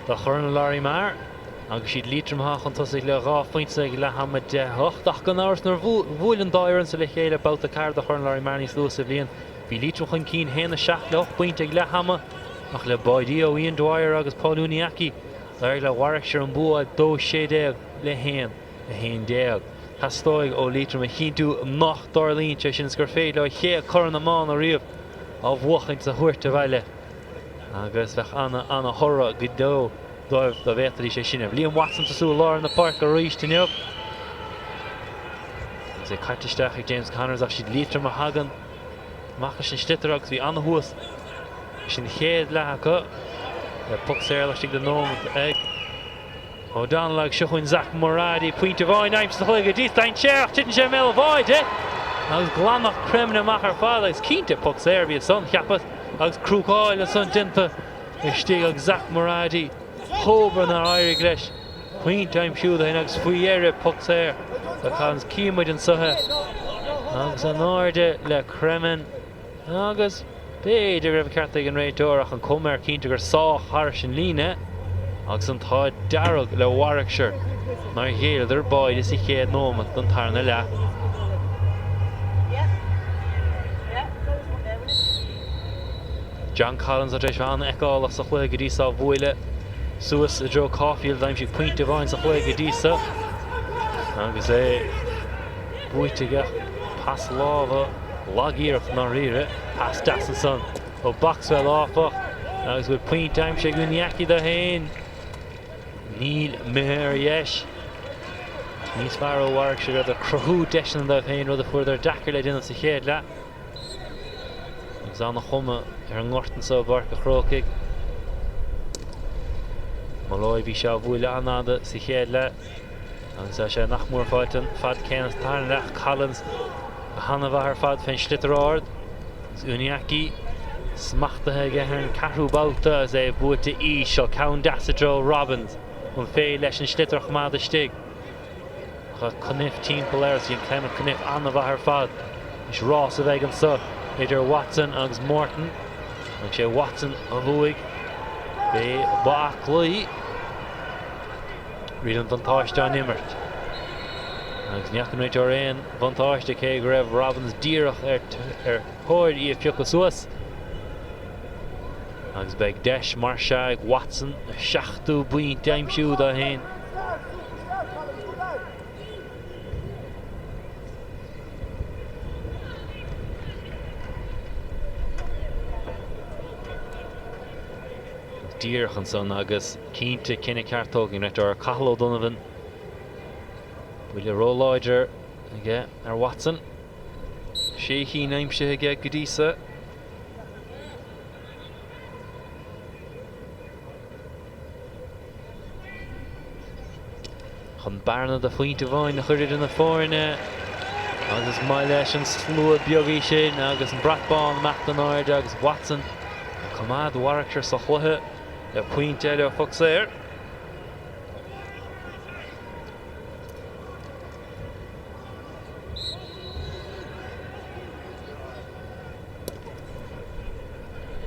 do Chorn Lory Meagher agus siad Liatroim atá chun tosaigh le 2 phointe ag leath ama 10 8 ach gan amhras nuair a bhuail an dá fhoireann so le chéile babhta 4 de Chorn Lory Meagher níos luaithe sa bhliain bhí Liatroim chun cinn 1 7 le 8 bpointe ag leath ama ach le báidí ó Ian Dwyer agus Paul Uniacke d'éirigh le Warwickshire an bua 2 16 le 1 11. Teastóidh ó Liatroim a chinntiú nach dtarlaíonn sé sin is gur féidir leo a chéad chorn iomána riamh a bhuachaint is a thabhairt abhaile agus bheadh ana-ana-thoradh go deo dóibh dá bhféadfaidís é sin. Liam Watson tosú i lár na páirce arís inniu agus é caite isteach ag James Connors ach siad Liatroim a thagann amach leis an sliotar agus bhí ana-thús leis an chéad leath acu le poc saor laistigh de nóiméad ag O'Donnell agus seo chugainn Zach Moradi, pointe amháin aimsithe sa chluiche go dtí dainséarach, titeann sé i mbéal an bháide agus glanadh Cremin amach ar fad agus cinnte poc saor a bhí ansan, cheapas, agus crúcáil ansan déanta istigh ag Zach Moradi, Coburn nár éirigh leis pointe a aimsiú dó féin agus faoi dheireadh poc saor do Collins. Cíonn muid anso é agus in airde le Cremin. Agus b'fhéidir go raibh an ceart ag an réiteoir ach an chuma air cinnte gur sách thairis an líne agus an t-ádh dearg le Warwickshire nár ghéilleadar báide sa chéad nóimeat den tarna leath. John Collins atá tar éis bheith an-fheiceálach sa chluiche go dtí so á bhualadh suas i dtreo Caulfield d'aimsigh pointe amháin sa chluiche go dtí so agus é buaite aige pas láimhe Lag-iarracht i ndáiríre. Pas deas ansan ó Boxwell áfach agus bhfuil pointe aimsithe ag Uniacke dó féin. Níl imithe ar dheis. Níos fearr ó Warwickshire iad ag cruthú deiseanna dóibh féin, rud a fuaireadar deacair le déanamh sa chéad leath. Agus an-chuma ar an ngort anso i bPáirc an Chrócaigh. Molloy bhí sé á bhualadh an-fhada sa chéad leath. Agus tá sé nach mór faighte an fad céanna sa tarna leath. Collins go han-mhaith ar fad fén sliotar ard. Agus Uniacke smachtaithe aige ar an ceathrú babhta agus é buaite íseal. Ceann deas i dtreo Robbins. An féidir leis an sliotar a choimeád istigh? Ach Cunniffe timpeall air agus bhí Clement Cunniffe an-mhaith ar fad. Anois rás a bheidh anso idir Watson agus Morton. Agus sé Watson a bhuaigh. B'é ba aclaí. Riail an bhuntáiste á n-imirt. Agus ní fhaca an réiteoir aon bhuntáiste cé go raibh Robbins díreach ar thóir í a phiocadh suas. Agus beidh deis mar sea ag Watson a seachtú bpointe a aimsiú dó féin. Díreach ansan agus cinnte cinneadh ceart tógtha ag an réiteoir Cathal O'Donovan. Buille róláidir aige ar Watson. Sé chinn aimsithe aige go dtí so. Chun bearna de phointe amháin a chur idir na foirne agus is maith leis an slua beag í sin agus an brat bán amach in airde agus Watson ag coimeád Warwickshire sa chluiche le pointe eile ó phoc saor.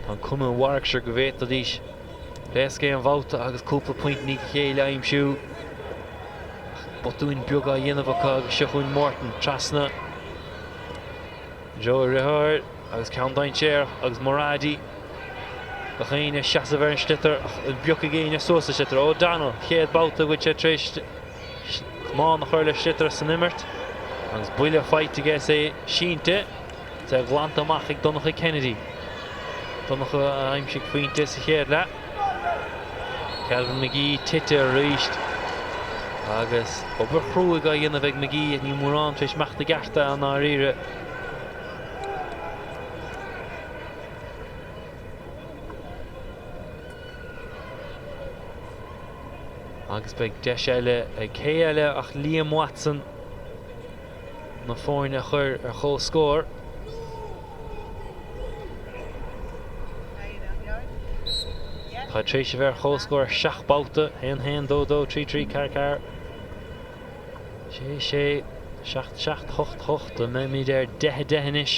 Tá an cuma ar Warwickshire go bhféadfaidís pléasc aon bhabhta agus cúpla pointe i ndiaidh a chéile a aimsiú. Ach botúin beaga á dhéanamh acu agus seo chugainn Morton trasna. Joe Rihar agus ceann dainséarach agus Moradi. Gach éinne ag seasamh ar an sliotar ach an bpiocfaidh éinne suas an sliotar. O'Donnell, chéad babhta go bhfuil sé tar éis camán a chur le sliotar san imirt agus buille faighte aige is é sínte. Is é glanta amach ag Donncha Kennedy. Donncha a aimsigh pointe sa chéad leath. Kelvin McGee tite arís agus obair chruaidh á dhéanamh ag McGee. Níl mórán tar éis imeacht i gceart i ndáiríre. Agus beidh deis eile ag cé eile ach Liam Watson. na foirne a chur ar comhscór. Tá tar éis a bheith ar comhscór 7 babhta, 1 1 2 2 3 3 4 4 6 6 7 7 8 8 an mbeimid ar 10 10 anois?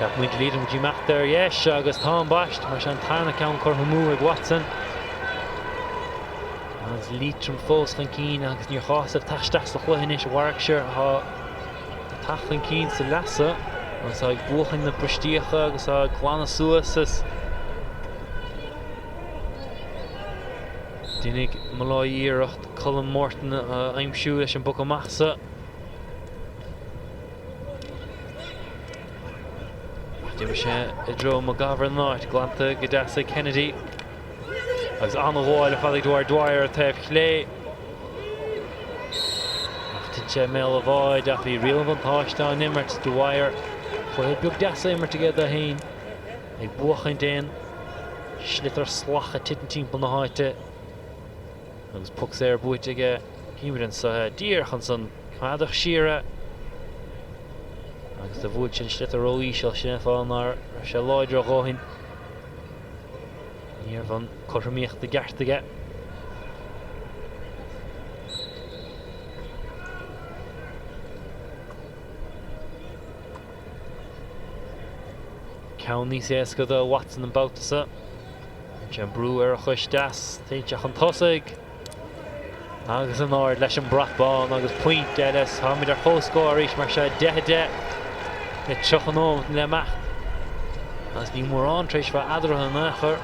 Cheap muintir Liatroim go dtí imeacht ar dheis agus tá ambaist, mar sin an tarna ceann curtha amú ag Watson. Agus Liatroim fós chun cinn agus níor chás dóibh teacht isteach sa chluiche anois. Warwickshire atá ag teacht chun cinn sa leath so agus tá ag buachan na bristíocha agus tá ag glanadh suas is Déanfaidh Molloy iarracht Colm Morton a aimsiú leis an bpoc amach so. D'imigh sé i dtreo McGovern in áit, glanta go deas ag Kennedy. Agus an-ghabháil ar fad ag Dwyer, Dwyer ar taobh chlé. Ach thit sé i mbéal an bháid ach bhí riail an bhuntáiste á n-imirt. Dwyer, cluiche beag deas á imirt aige dó féin, ag buachaint aon sliotar salach a titeann timpeall na háite. Agus poc saor buaite aige. Címid anso é díreach ansan, coimeádadh siar é agus do bhuail sé an sliotar ró-íseal, sin é an fáth ná raibh sé láidir a dhóthain. Ní raibh an cothromaíocht i gceart aige. Ceann níos éasca do Watson an babhta seo. Cuireann sé an brú ar a chois deas, téann sé chun tosaigh. Agus in airde leis an brat bán agus pointe eile. Táimid ar comhscór arís mar seo, 10 10 le 30 nóiméad le imeacht. Agus níl mórán tar éis bheith eadarthu in aon chor.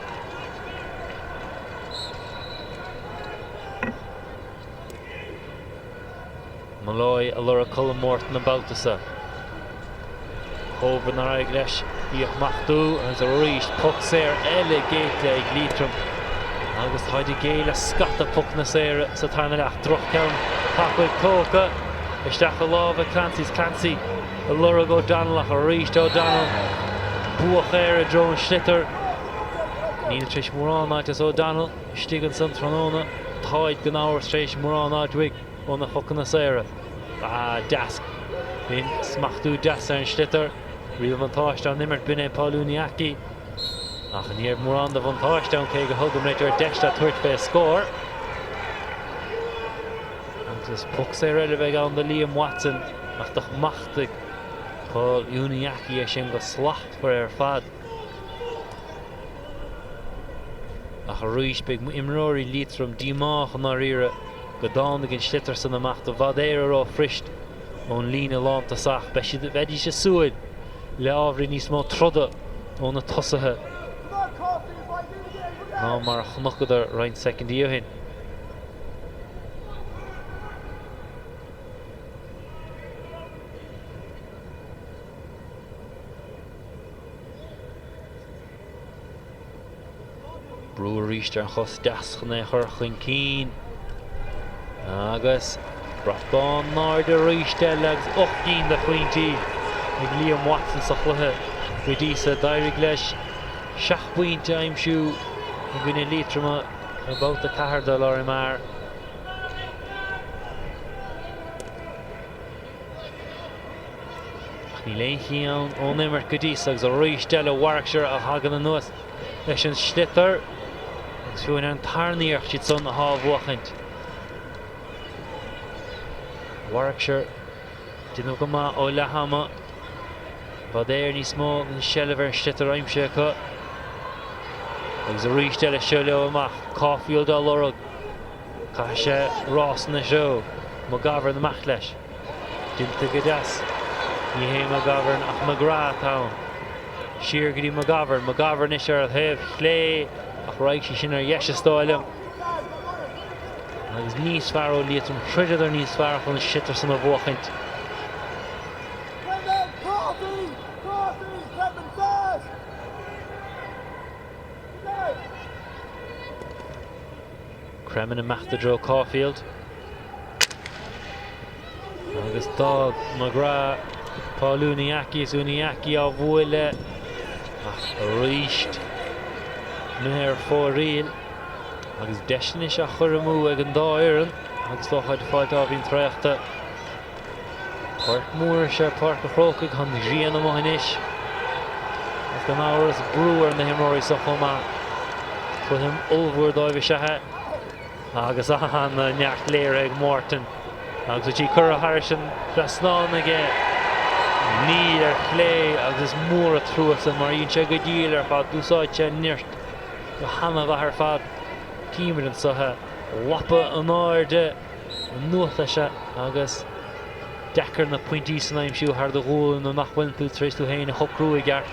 Molloy ag lorg Colm Morton an babhta seo. Coburn ar aghaidh leis í a smachtú agus arís poc saor eile géillte ag Liatroim agus táid ag géilleadh scata pocanna saora sa tarna leath. Droch-cheann tapaidh tógtha isteach i lámha Clancy. Is Clancy ag lorg O'Donnell ach arís O'Donnell buach air i dtreo an sliotair. Níl tar éis mórán a fháilt as O'Donnell istigh ansan tráthnóna. Táid gan amhras tar éis mórán a fháilt uaidh. ó na pocanna saora. Ah, deas. B'in smachtú deas ar an sliotar. Riail an bhuntáiste á n-imirt, b'in é Paul Uniacke. Ach ní raibh mórán de bhuntáiste ann cé gur thug an réiteoir deis dó tabhairt fé scór. Agus is poc saor eile a bheidh ann do Liam Watson ach do shmachtaigh Paul Uniacke é sin go slachtmhar ar fad. Ach arís beidh imreoirí Liatroim díomách i ndáiríre go dtáinig an sliotar san amach i bhfad Éire rófhuirist ón líne lántosach. Beidh siad, bheidís ag súil le ábhairín níos mó troda ó na tosaithe ná mar a chonaiceadar roinnt soicindí ó shin. Brú arís ar an chos deas chun é a chur chun cinn. Agus brat bán in airde arís eile agus 8 gcinn de phointí ag Liam Watson sa chluiche go dtí so. D'éirigh leis 7 bpointe a aimsiú i gcoinne Liatroma i mbabhta 4 de Lory Meagher. Ach níl aon cheann ón imirt go dtí so agus arís eile Warwickshire a thagann anuas leis an sliotar agus fiú ar an tarna iarracht siad san athá á bhuachaint. Warwickshire déanamh go maith ó leath ama. I bhfad Éireann níos mó den seilbh ar an sliotar aimsithe acu. Agus arís eile seo leo amach. Caulfield á lorg. Caithfidh sé rás ina threo. McGovern amach leis. Déanta go deas. Ní hé McGovern ach McGrath atá ann. Siar go dtí McGovern. McGovern anois ar a thaobh chlé ach raghaidh sí sin ar dheis is dóigh liom. Agus níos fearr ó Liatroim. Throideadar níos fearr chun an sliotar san a bhuachaint. Cremin amach i dtreo Caulfield. Agus d'fhág McGrath Paul Uniacke is Uniacke á bhualadh ach arís imithe ar fóraoil agus deis anois á chur amú ag an dá fhoireann agus dócha ag fáilt ábhairín traochta. Páirc mhór is ea Páirc an Chrócaigh, tá an ghrian amuigh anois ach gan amhras brú ar na himreoirí seo chomh maith. Cluiche ollmhór dóibh is ea é agus an-neart léirithe ag Morton agus í curtha thairis an trasnán aige. Níl ar chlé agus is mór an trua san mar dhein sé go diail ar fad, d'úsáid sé a neart go hana-mhaith ar fad. Címid anso é, lapa in airde anuas leis agus deacair na pointí san a aimsiú thar do ghualainn nuair nach bhfuileann tú tar éis tú féin a shocrú i gceart.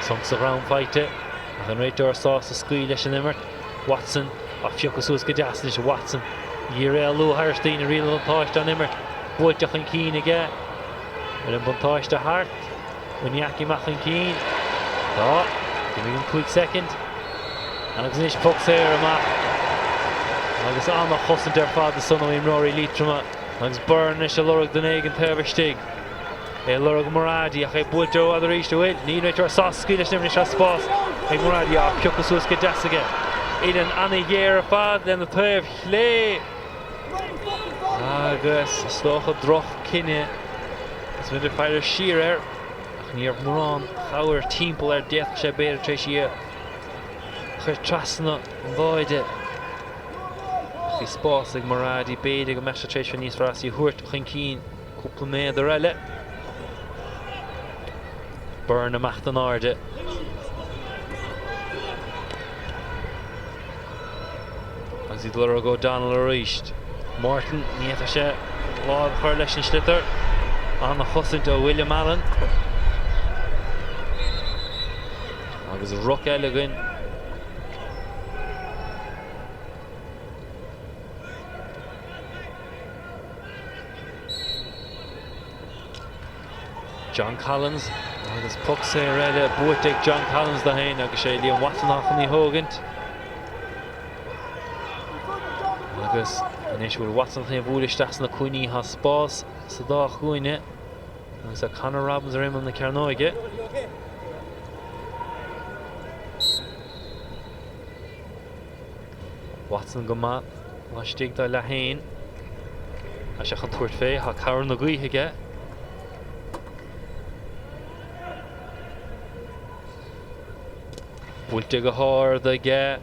Sonc sa dhrom faighte ach an réiteoir sásta scaoileadh leis an imirt. Watson á phiocadh suas go deas anois. Watson ag iarraidh éalú thairis daoine. Riail an bhuntáiste á n-imirt. Buailte chun cinn aige. Bhfuil an buntáiste thart? Boniecki amach chun cinn. Tá. D'imigh an 5 soicind. Agus anois poc saor amach. Agus an-chosaint ar fad ansan ó imreoirí Liatroma. Agus Byrne anois ag lorg duine éigin taobh istigh. É ag lorg Muradi ach é buailte rófhada arís, an bhfuil? Níl an réiteoir sásta scaoileadh leis an imirt anois tá spás ag Muradi á piocadh suas go deas aige. Uillinn an-ghéar ar fad lena taobh chlé agus is dócha droch cinneadh is muid ag faire siar air ach ní raibh mórán cabhair timpeall air d'fhéadfadh sé b'fhéidir tar éis í a chur trasna an bháide. Ach bhí spás ag Muradi b'fhéidir go mbeadh sé tar éis bheith níos fearr as í a thabhairt chun cinn. Cúpla méadar eile. Byrne amach in airde. Agus iad ag lorg O'Donnell arís. Martin, ní fhéadfadh sé lámh a chur leis an sliotar. An-chosaint ó William Allen. Agus ruc eile againn. John Collins agus poc saor eile buaite ag John Collins dó féin agus sé Liam Watson atá chun í thógaint. Agus anois bhfuil Watson chun í a bhualadh isteach sna cúinní tá spás sa dá chúinne agus tá Conor Robbins ar imeall na cearnóige. Watson go maith laistigh dá leath féin. Tá sé chun tabhairt fé, tá cabhair na gaoithe aige. Buailte go hard aige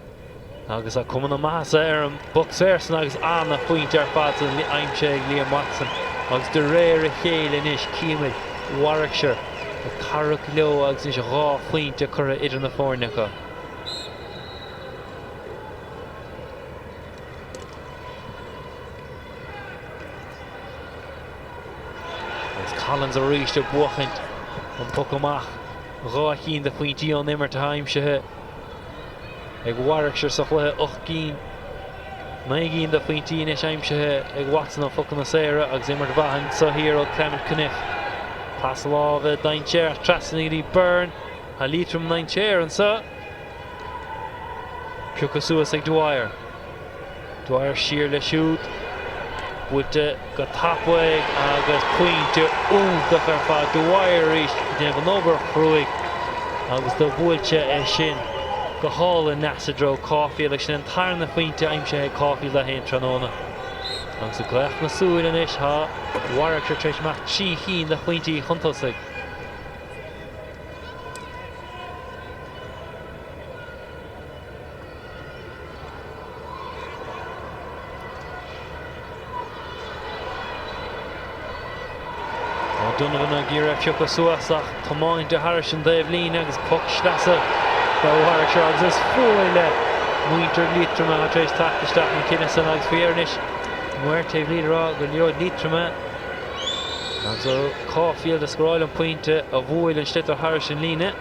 agus tá cuma na maitheasa ar an bpoc saor san agus ana-phointe ar fad san aimsithe ag Liam Watson agus de réir a chéile anois címid Warwickshire ag tarrac leo agus anois 2 phointe curtha idir na foirne acu. Agus Collins arís ag buachaint an poc amach. 2 chinn de phointí ón imirt atá aimsithe ag Warwickshire sa chluiche, 8 gcinn, 9 gcinn de phointí anois aimsithe ag Watson ó phocanna saora agus imirt mhaith anseo thiar ó Clement Cunniffe. Pas láimhe dainséarach trasna go dtí Byrne. Tá Liatroim i ndainséar anseo. Pioctha suas ag Dwyer. Dwyer siar leis siúd. Buailte go tapaidh agus pointe iontach ar fad. Dwyer arís ag déanamh an obair chruaidh agus do bhuail sé é sin go hálainn aneas i dtreo Caulfield agus sin an tarna phointe aimsithe ag Caulfield dó féin tráthnóna. Agus i gcaoch na súil anois tá Warwickshire tar éis imeacht 3 chinn de phointí chun tosaigh. O'Donovan ag iarraidh a phiocadh suas ach tiomáinte thairis an dtaobh líne agus poc sleasa do Warwickshire agus is fuath le muintir Liatroma atá tar éis teacht isteach an cinneadh san agus faoi dheireadh anois maor taobh líne ag rá gur liathróid Liatroma Agus Caulfield a scóráil an pointe a bhuail an sliotar thairis an líne.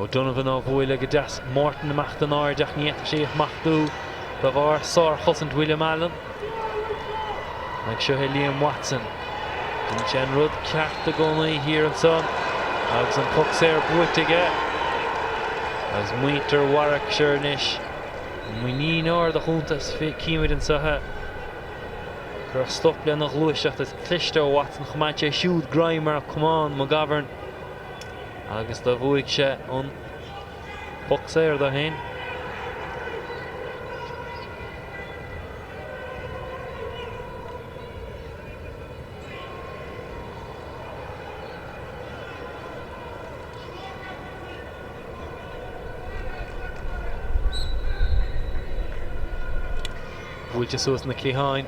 O'Donovan á bhualadh go deas. Morton amach in airde ach ní fhéadfadh sé í a smachtú de bharr sárchosaint William Allen. Agus seo é Liam Watson. Déanann sé an rud ceart i gcónaí thiar ansan agus an poc saor buaite aige. Agus muintir Warwickshire anois muinín ard a chuntas címid anseo é. Cuireadh stop lena ghluaiseacht is cliste ó Watson choimeád sé siúd greim ar chamán McGovern agus do bhuaigh sé an poc saor dó féin. Buailte suas na cliatháin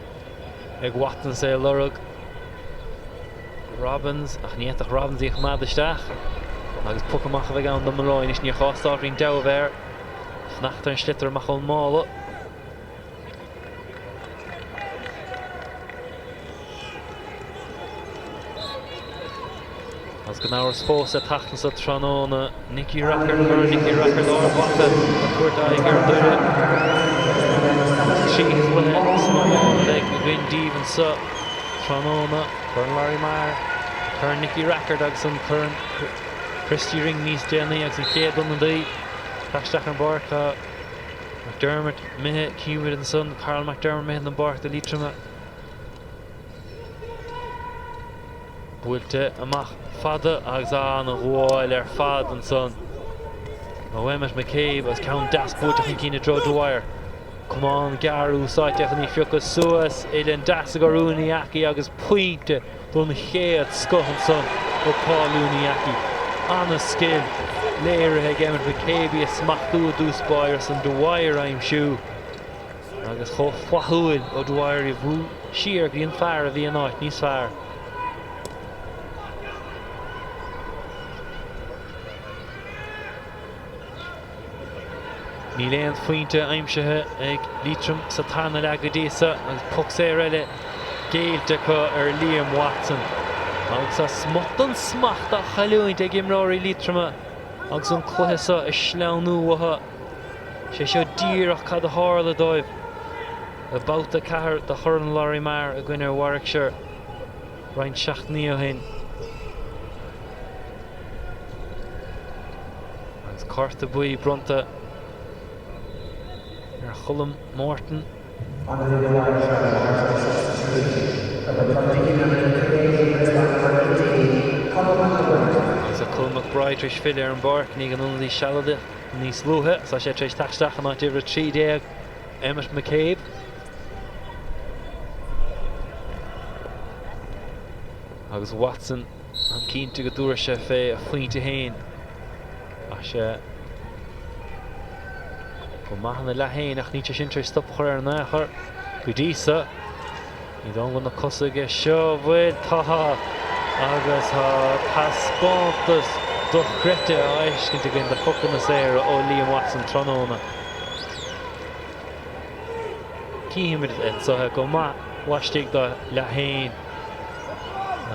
ag Watson is é ag lorg Robbins ach ní fhéadfadh Robbins í a choimeád isteach agus poc amach a bheidh ann do Molloy anois. Níor chás d'ábhairín deabhadh a bheith air. Fanacht ar an sliotar amach ón mála. Agus gan amhras fós le teacht anso tráthnóna, Nicky Rackard, Corn Nicky Rackard Ard Mhacha ag tabhairt aghaidh ar Dhoire. Agus 3 chluiche san iomlán a bheidh againn daoibh anso tráthnóna, Corn Lory Meagher, Corn Nicky Rackard agus an Corn Christy Ring níos déanaí agus an chéad ionadaí ag teacht isteach ar an bpáirc tá McDermott imithe, címid ansan Karl McDermott imithe den bpáirc do Liatroim. Buailte amach fada agus an-ghabháil ar fad ansan ó Emmet McCabe agus ceann deas buailte chun cinn i dtreo Dwyer. Camán gearr úsáidte chun í a phiocadh suas, uillinn deas ag Rooney Aki agus pointe don chéad scoth ansan ó Paul Rooney Aki. An-scil léirithe ag Emmet McCabe í a smachtú i dtús báire is an Dwyer a aimsiú. Agus chomh flaithiúil ó Dwyer í a bhrú siar go dtí an fear a bhí in áit níos fearr. Níl aon phointe aimsithe ag Liatroim sa tarna leath go dtí seo agus poc saor eile géillte acu ar Liam Watson. Agus tá smut den smacht á chailliúint ag imreoirí Liatroma agus an cluiche seo ag sleamhnú uathu. Sé seo díreach cad a tharla dóibh i mbabhta 4 de Chorn Lory Meagher i gcoinne Warwickshire roinnt seachtainí ó shin. Agus cárta buí bronnta ar Cholm Morton. Agus tá Colm McBride tar éis filleadh ar an bpáirc i ndiaidh an ionadaí sealadaigh níos luaithe. Tá sé tar éis teacht isteach in áit uimhir 13, Emmet McCabe. Agus Watson, táim cinnte go dtabharfaidh sé fé a phointe féin. Tá sé go maith ina leath féin ach níl sé sin tar éis stop a chur air in aon chor go dtí so. Ní dóigh liom go bhfuil na cosa aige seo, bhfuil? Tá! Agus tá taispeántas dochreidte á fheiscint againn de phocanna saora ó Liam Watson tráthnóna. Cífimid anseo é go maith laistigh dá leath féin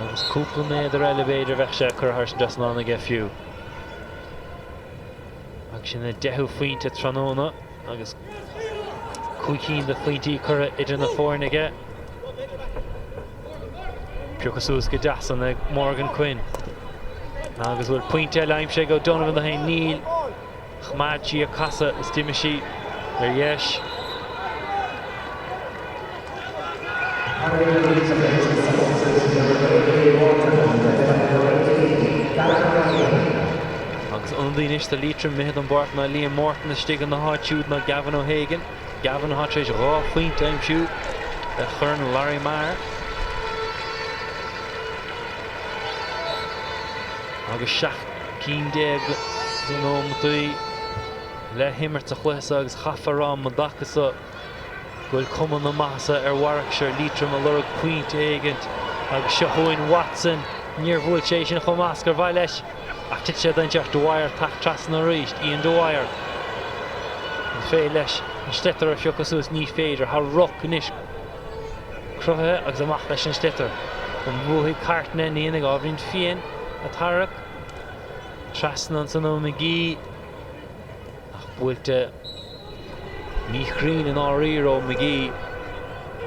agus cúpla méadar eile b'fhéidir bheadh sé curtha thar an dtrasnán aige fiú. Agus sin a deichiú phointe tráthnóna agus 5 cinn de phointí curtha idir na foirne aige. Pioctha suas go deas ansan ag Morgan Quinn. Agus bhfuil pointe eile aimsithe ag O'Donovan do féin? Níl. Choimeád sí a casadh is d'imigh sí ar dheis. Agus ionadaí anois do Liatroim imithe den bpáirc ná Liam Morton istigh ina háit siúd ná Gavin O'Hagan. Gavin atá tar éis 2 phointe a aimsiú do Chorn Lory Meagher. Agus 17 cinn de nóimeataí le himirt sa chluiche seo agus chaithfeá a rá um an dtaca seo go bhfuil cuma na maitheasa ar Warwickshire, Liatroim ag lorg pointe éigint agus seo chugainn Watson. Níor bhuail sé sin chomh maith is gur mhaith leis ach thit sé dainséarach. Dwyer teacht trasna arís. Ian Dwyer. An féidir leis an sliotar a phiocadh suas? Ní féidir. Tá ruc anois cruthaithe agus amach leis an sliotar. An mbuafaidh Carton é? Ní dhéanfaidh. Ábhairín fiain ag tarrac trasna ansan ó McGee. Ach buailte míchruinn i ndáiríre ó McGee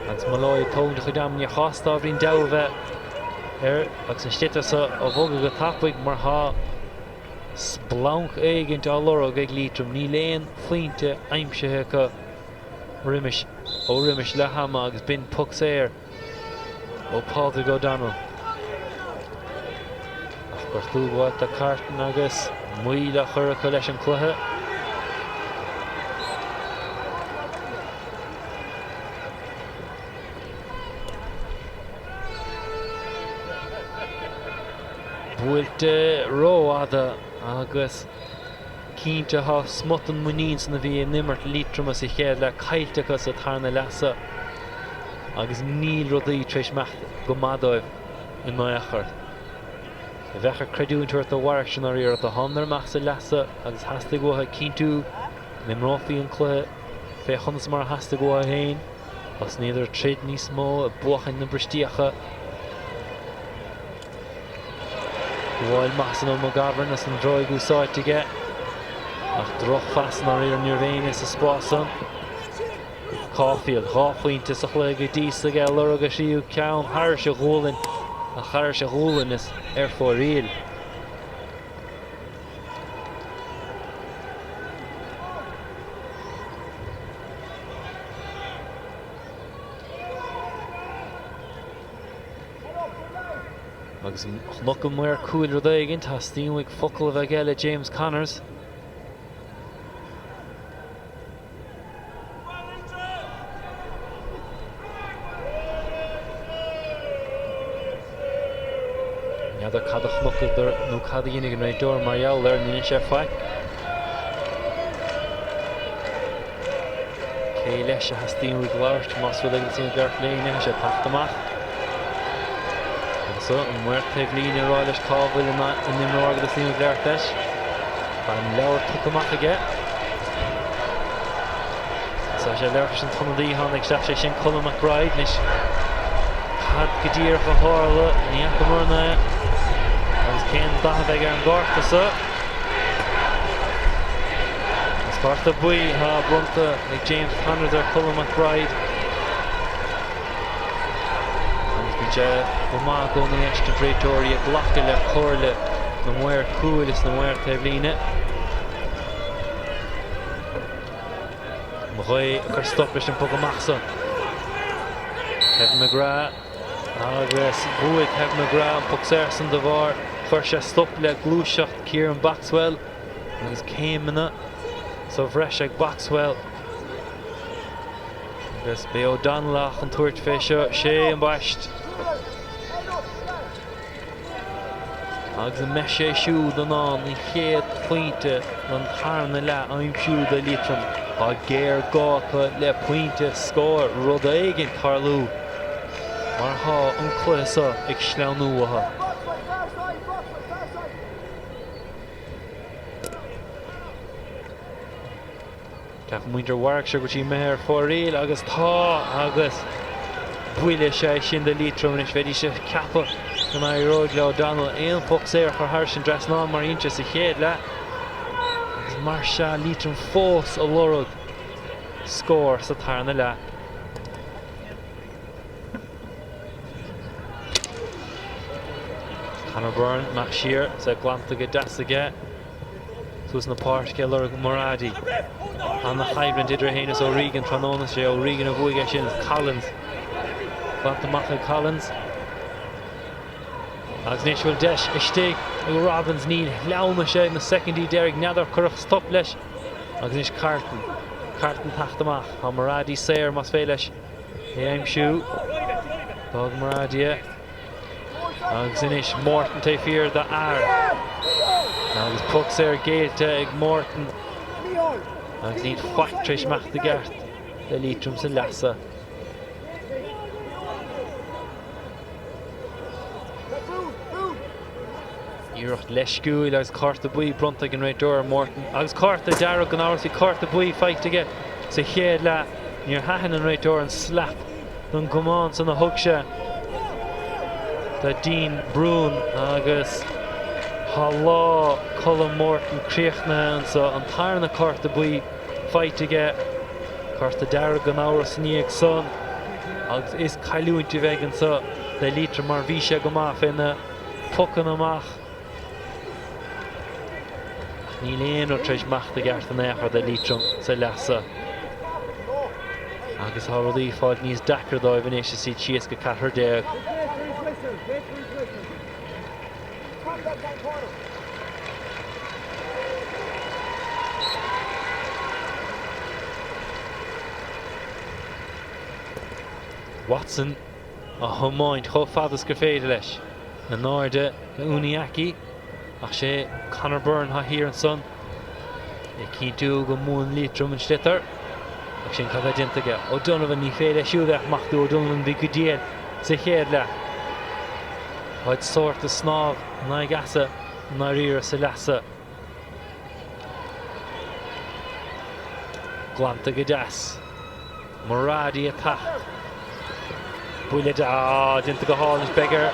agus Molloy ag tógaint a chuid ama. Níor chás d'ábhairín deabhadh a bheith air agus an sliotar seo á bhogadh go tapaidh mar tá splanc éigint á lorg ag Liatroim. Níl aon phointe aimsithe acu roimis ó roimis leath ama agus b'in poc saor. Ó Pádraig O'Donnell. Ach gortú faighte ag Carton agus moill á chur acu leis an cluiche. Buailte rófhada agus. Cinnte tá smut den muinín san a bhí in imirt Liatroma sa chéad leath caillte acu sa tarna leath so agus níl rudaí tar éis imeacht go maith dóibh in aon chor. Bheadh ar creidiúint a thabhairt do Warwickshire i ndáiríre. Thánadar amach sa leath so agus theastaigh uathu cinntiú go n-imreofaí an cluiche fé chonas mar a theastaigh uathu féin. Thosnaíodar ag troid níos mó, ag buachaint na bristíocha. Gabháil maith ansan ó McGovern is an droig úsáidte aige. Ach drochphas i ndáiríre, ní raibh éinne sa spás san. Caulfield, 2 phointe sa chluiche go dtí so aige, ag lorg a thríú ceann thairis a ghualainn, ach thairis a ghualainn is ar fóraoil. Agus chonac an maor cúil rud éigin, teastaíonn uaidh focal a bheith aige le James Connors. N'fheadar cad a chonacadar nó cad a dhéanfaidh an réiteoir mar gheall air, ní dhein sé faic. Cé leis a theastaíonn uaidh labhairt más rud é go dteastaíonn uaidh labhairt le éinne, tá sé ag teacht amach. Anso, an maor taobh líne ag rá leis cá bhfuil an imreoir go dteastaíonn uaidh labhairt leis. Tá an leabhar tugtha amach aige. Tá sé ag labhairt leis an t-ionadaí a tháinig isteach, sé sin Colm McBride anois. Cad go díreach a tharla? Ní fhacamarna é. Agus cén dath a bheidh ar an gcárta so? Is cárta buí atá bronnta ag James Connors ar Colm McBride. Agus bíonn sé go maith i gcónaí a fheiscint réiteoirí ag glacadh le comhairle na maor cúil is na maor taobhlíne. An ghaoth ag cur stop leis an bpoc amach san. Kevin McGrath agus bhuaigh Kevin McGrath an poc saor san de bharr chuir sé stop le gluaiseacht Kieran Boxwell agus céimeanna sa bhreis ag Boxwell. Agus beidh O'Donnell chun tabhairt fé seo, sé ambaist. Agus an mbeidh sé siúd in ann an chéad phointe den tarna leath a aimsiú do Liatroim? Tá géarghá acu le pointe, scór, rud éigin tarlú mar tá an cluiche seo ag sleamhnú uathu. Ceapann muintir Warwickshire go bhfuil sí imithe ar fóraoil agus tá agus buille is ea é sin do Liatroim anois. Bheidís ag ceapadh go n-éireoidh le O'Donnell aon phoc saor a chur thairis an dtrasnán mar a dhein sé sa chéad leath agus mar sea Liatroim fós ag lorg scór sa tarna leath. Conor Byrne amach siar, is é glanta go deas aige. Suas na páirce ag lorg Muradi. Ana-choimhlint idir é féin is O'Regan tráthnóna. Is é O'Regan a bhuaigh é sin. Collins. Glanta amach ag Collins. Agus anois bhfuil deis istigh ag Robbins. Níl. Shleamhnaigh sé na soicindí deiridh. N'fheadar cuireadh stop leis. Agus anois Carton. Carton teacht amach. Tá Muradi saor más féidir leis é a aimsiú. D'fhág Muradi é. Agus anois Morton taobh thiar d'fhear. Agus poc saor géillte ag Morton. Agus níl faic tar éis imeacht i gceart le Liatroim sa leath seo. Iarracht leisciúil agus cárta buí bronnta ag an réiteoir ar Morton. Agus cárta dearg gan amhras, bhí cárta buí faighte aige sa chéad leath. Níor thaitin an réiteoir an slap don gcamán san a thug sé do Dean Bruen agus tá lá Colm Morton críochnaithe anso, an tarna cárta buí faighte aige, cárta dearg gan amhras ina dhiaidh san agus is cailliúint a bheidh anso le Liatroim mar bhí sé go maith fé na pocanna amach. Ach níl aon rud tar éis imeacht i gceart in aon chor do Liatroim sa leath seo. Agus tá rudaí ag fáil níos deacra dóibh anois is iad síos go 14. Watson á thiomáint chomh fada is gur féidir leis. In airde le Uniacke ach sé Conor Byrne atá thiar ansan. Ag cinntiú go mbuann Liatroim an sliotar. Ach sin cad tá déanta aige. O'Donovan, ní féidir leis siúd é a smachtú. O'Donovan bhí go diail sa chéad leath. Táid sórt ag snámh in aghaidh easa i ndáiríre sa leath so. Glanta go deas. Muradi ag teacht. Buille de. Ah, déanta go hálainn. Beidh air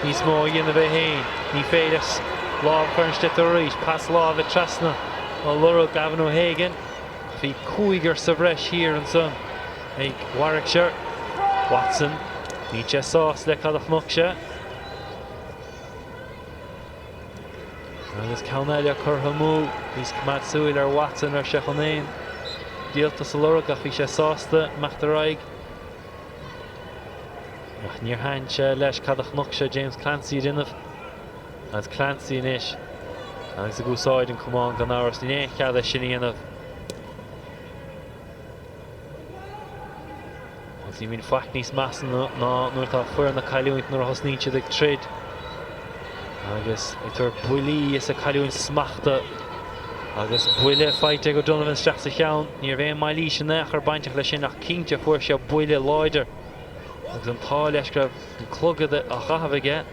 níos mó a dhéanamh é féin. Ní féidir leis lámh a chur ar an sliotar arís. Pas láimhe trasna á lorg Gavin O'Hagan. Bhí cúigear sa bhreis thiar ansan ag Warwickshire. Watson, níl sé sásta le cad a chonaic sé. Agus ceann eile curtha amú. Bhíos ag coimeád súil ar Watson, raibh sé chun aon díoltas a lorg ach bhí sé sásta imeacht ar aghaidh. Ach níor thaitin sé leis cad a chonaic sé James Clancy a dhéanamh. Agus Clancy anois agus ag úsáid an camán gan amhras. Níl aon chead é sin a dhéanamh. Agus ní bhíonn faic níos measa ná nuair atá foireann ag cailliúint nuair a thosnaíonn siad ag troid agus ag tabhairt buillí is ag cailliúint smachta. Agus buille faighte ag O'Donovan isteach sa cheann. Ní raibh aon mailís in aon chor bainteach leis sin ach cinnte fuair sé buille láidir agus an t-ádh leis go raibh an clogad á chaitheamh aige.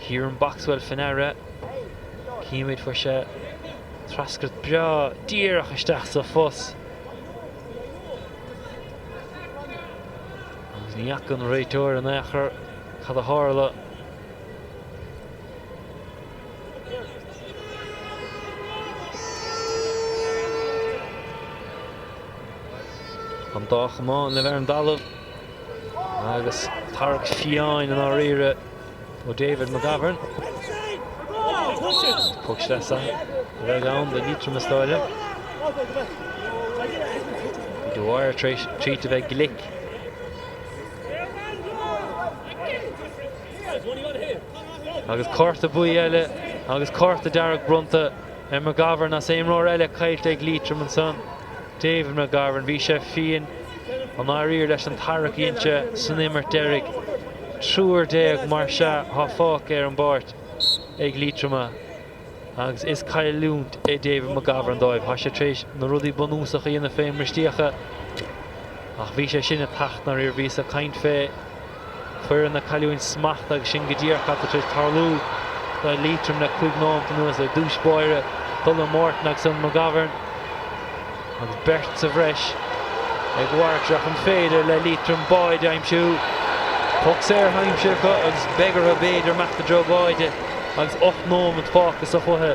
Kieran Boxwell faoi ndeara. Címid fuair sé treascairt breá díreach isteach sa phus. Agus ní fhaca an réiteoir in aon chor cad a tharla. An dá chamán le bheith ar an dtalamh agus tarrac fiáin i ndáiríre. Ó David McGovern. Poc sleasa a bheidh ann do Liatroim is dóigh liom. Bhí Dwyer tar éis tríd a bheith glic. Agus cárta buí eile agus cárta dearg bronnta ar McGovern as imreoir eile caillte ag Liatroim ansan. David McGovern, bhí sé fiáin i ndáiríre leis an tarrac a dhein sé san imirt deiridh. 13 mar sea thá fágtha ar an bpáirc ag Liatroim agus is cailliúint é David McGovern dóibh. Thá sé tar éis na rudaí bunúsacha a dhéanamh fé mbristíocha ach bhí sé sin ag teacht ndáiríre. Bhíos ag caint fé foireann ag cailliúint smachta agus sin go díreach cad tá tar éis tarlú do Liatroim le 5 nóimeat anuas. Ar dtús báire dul i Morton agus an McGovern agus beirt sa bhreis ag Warwickshire ach an féidir le Liatroim báide a aimsiú? Poc saor aimsithe acu agus beidh orthu b'fhéidir imeacht i dtreo báide agus 8 nóimeat fágtha sa chluiche.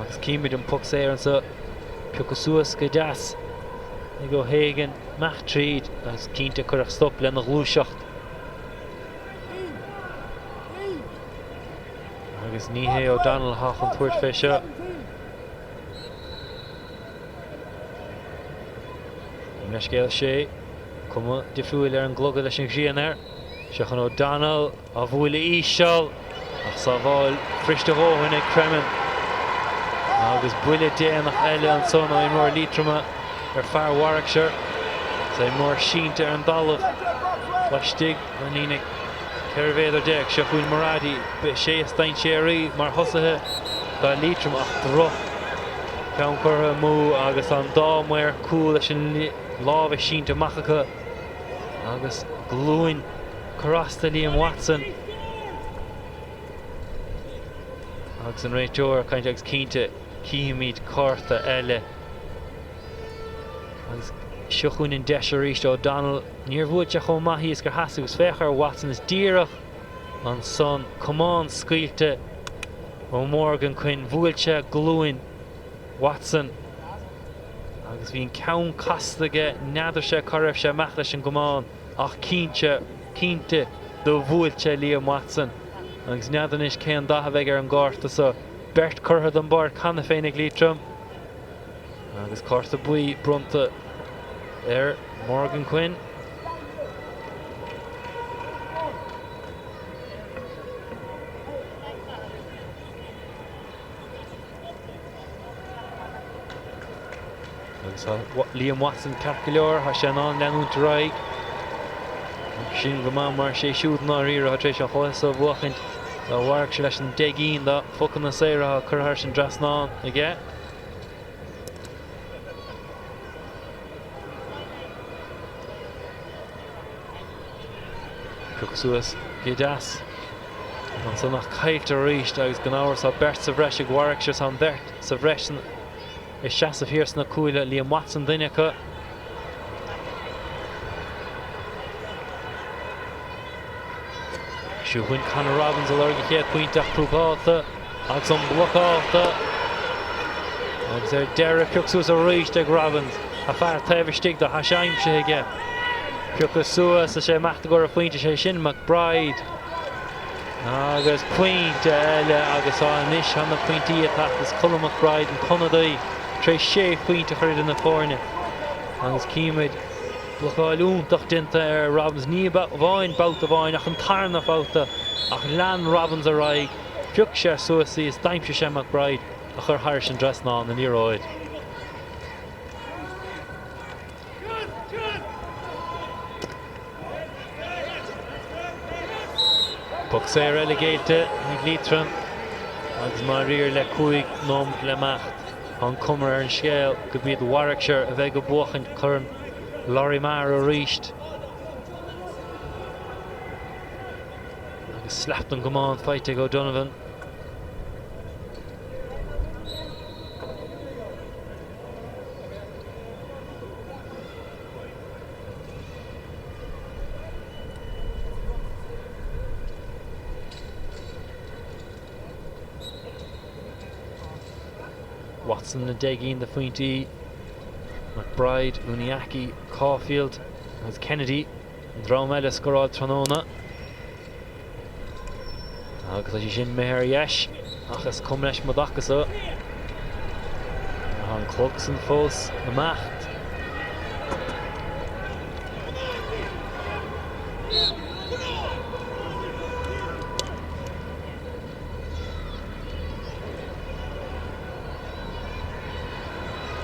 Agus címid an poc saor anseo. Pioctha suas go deas ag O'Hagan, imeacht tríd agus cinnte cuireadh stop lena ghluaiseacht. Agus ní hé O'Donnell atá chun tabhairt fé seo. An leithscéal sé, cuma difriúil ar an gclogad leis an ghrian air. Seo chun O'Donnell. Á bhualadh íseal, ach sábháil fuirist a dhóthain ag Cremin. Agus buille déanach eile ansan ó imreoir Liatroma ar fear Warwickshire. Is é imreoir sínte ar an dtalamh laistigh den líne 14 mhéadar. Seo chugainn Muradi. Is é is dainséaraí mar thosaithe do Liatroim ach droch cheann curtha amú agus an dá mhaor cúil leis an lámha sínte amach acu agus glúin Cur as do Liam Watson agus an réiteoir ag caint agus cinnte cífimid cárta eile. Agus seo chugainn an deis arís O'Donnell. Níor bhuail sé chomh maith í is gur theastaigh agus féach ar Watson is díreach ansan camán scaoilte ó Morgan Quinn. Bhuail sé glúin Watson agus bhí an ceann casta aige, n'fheadar sé cá raibh sé amach leis an gcamán. Ach cinnte, cinnte, do bhuail sé Liam Watson. Agus n'fheadar anois cén dath a bheidh ar an gcárta so. Beirt curtha den bpáirc cheana féin ag Liatroim. Agus cárta buí bronnta ar Morgan Quinn. Agus tá Liam Watson ceart go leor, tá sé in ann leanúint ar aghaidh. Sin go maith mar sé siúd i ndáiríre atá tar éis an chluiche so a bhuachaint. Tá Warwickshire leis an 10 gcinn de phocanna saora atá curtha thairis an dtrasnán aige. Piocadh suas go deas ansan ach caillte arís agus gan amhras tá beirt sa bhreis ag Warwickshire, tá an bheirt sa bhreis san ag seasamh thiar sna cuaille, Liam Watson duine acu. Seo chugainn Conor Robbins ag lorg a chéad phointe ach prúcálta agus an blocálta agus ar deireadh pioc suas arís ag Robbins. A fear taobh istigh de, tá sé aimsithe aige. Piocadh suas is é ag imeacht i gcomhair an phointe, sé sin McBride. Agus pointe eile agus tá anois tá na pointí ag teacht is Colm McBride an t-ionadaí tar éis sé phointe a chur idir na foirne agus címid blocáil iontach déanta ar Robbins, ní amháin babhta amháin ach an tarna babhta ach lean Robbins ar aghaidh, phioc sé suas í is d'aimsigh sé McBride a chuir thairis an dtrasnán an liathróid. Poc saor eile géillte ag Liatroim agus i ndáiríre le 5 nóiméad le imeacht, tá an cuma ar an scéal go b'iad Warwickshire a bheidh ag buachaint Corn Lory Meagher arís. Agus slap don gcamán faighte ag O'Donovan. Watson na 10 gcinn de phointí, McBride, Uniacke, Caulfield agus Kennedy an dream eile a scóráil tráthnóna. Agus tá sí sin imithe ar dheis, ach is cuma leis mo dtaca-sa. Tá an clog san fós ag imeacht.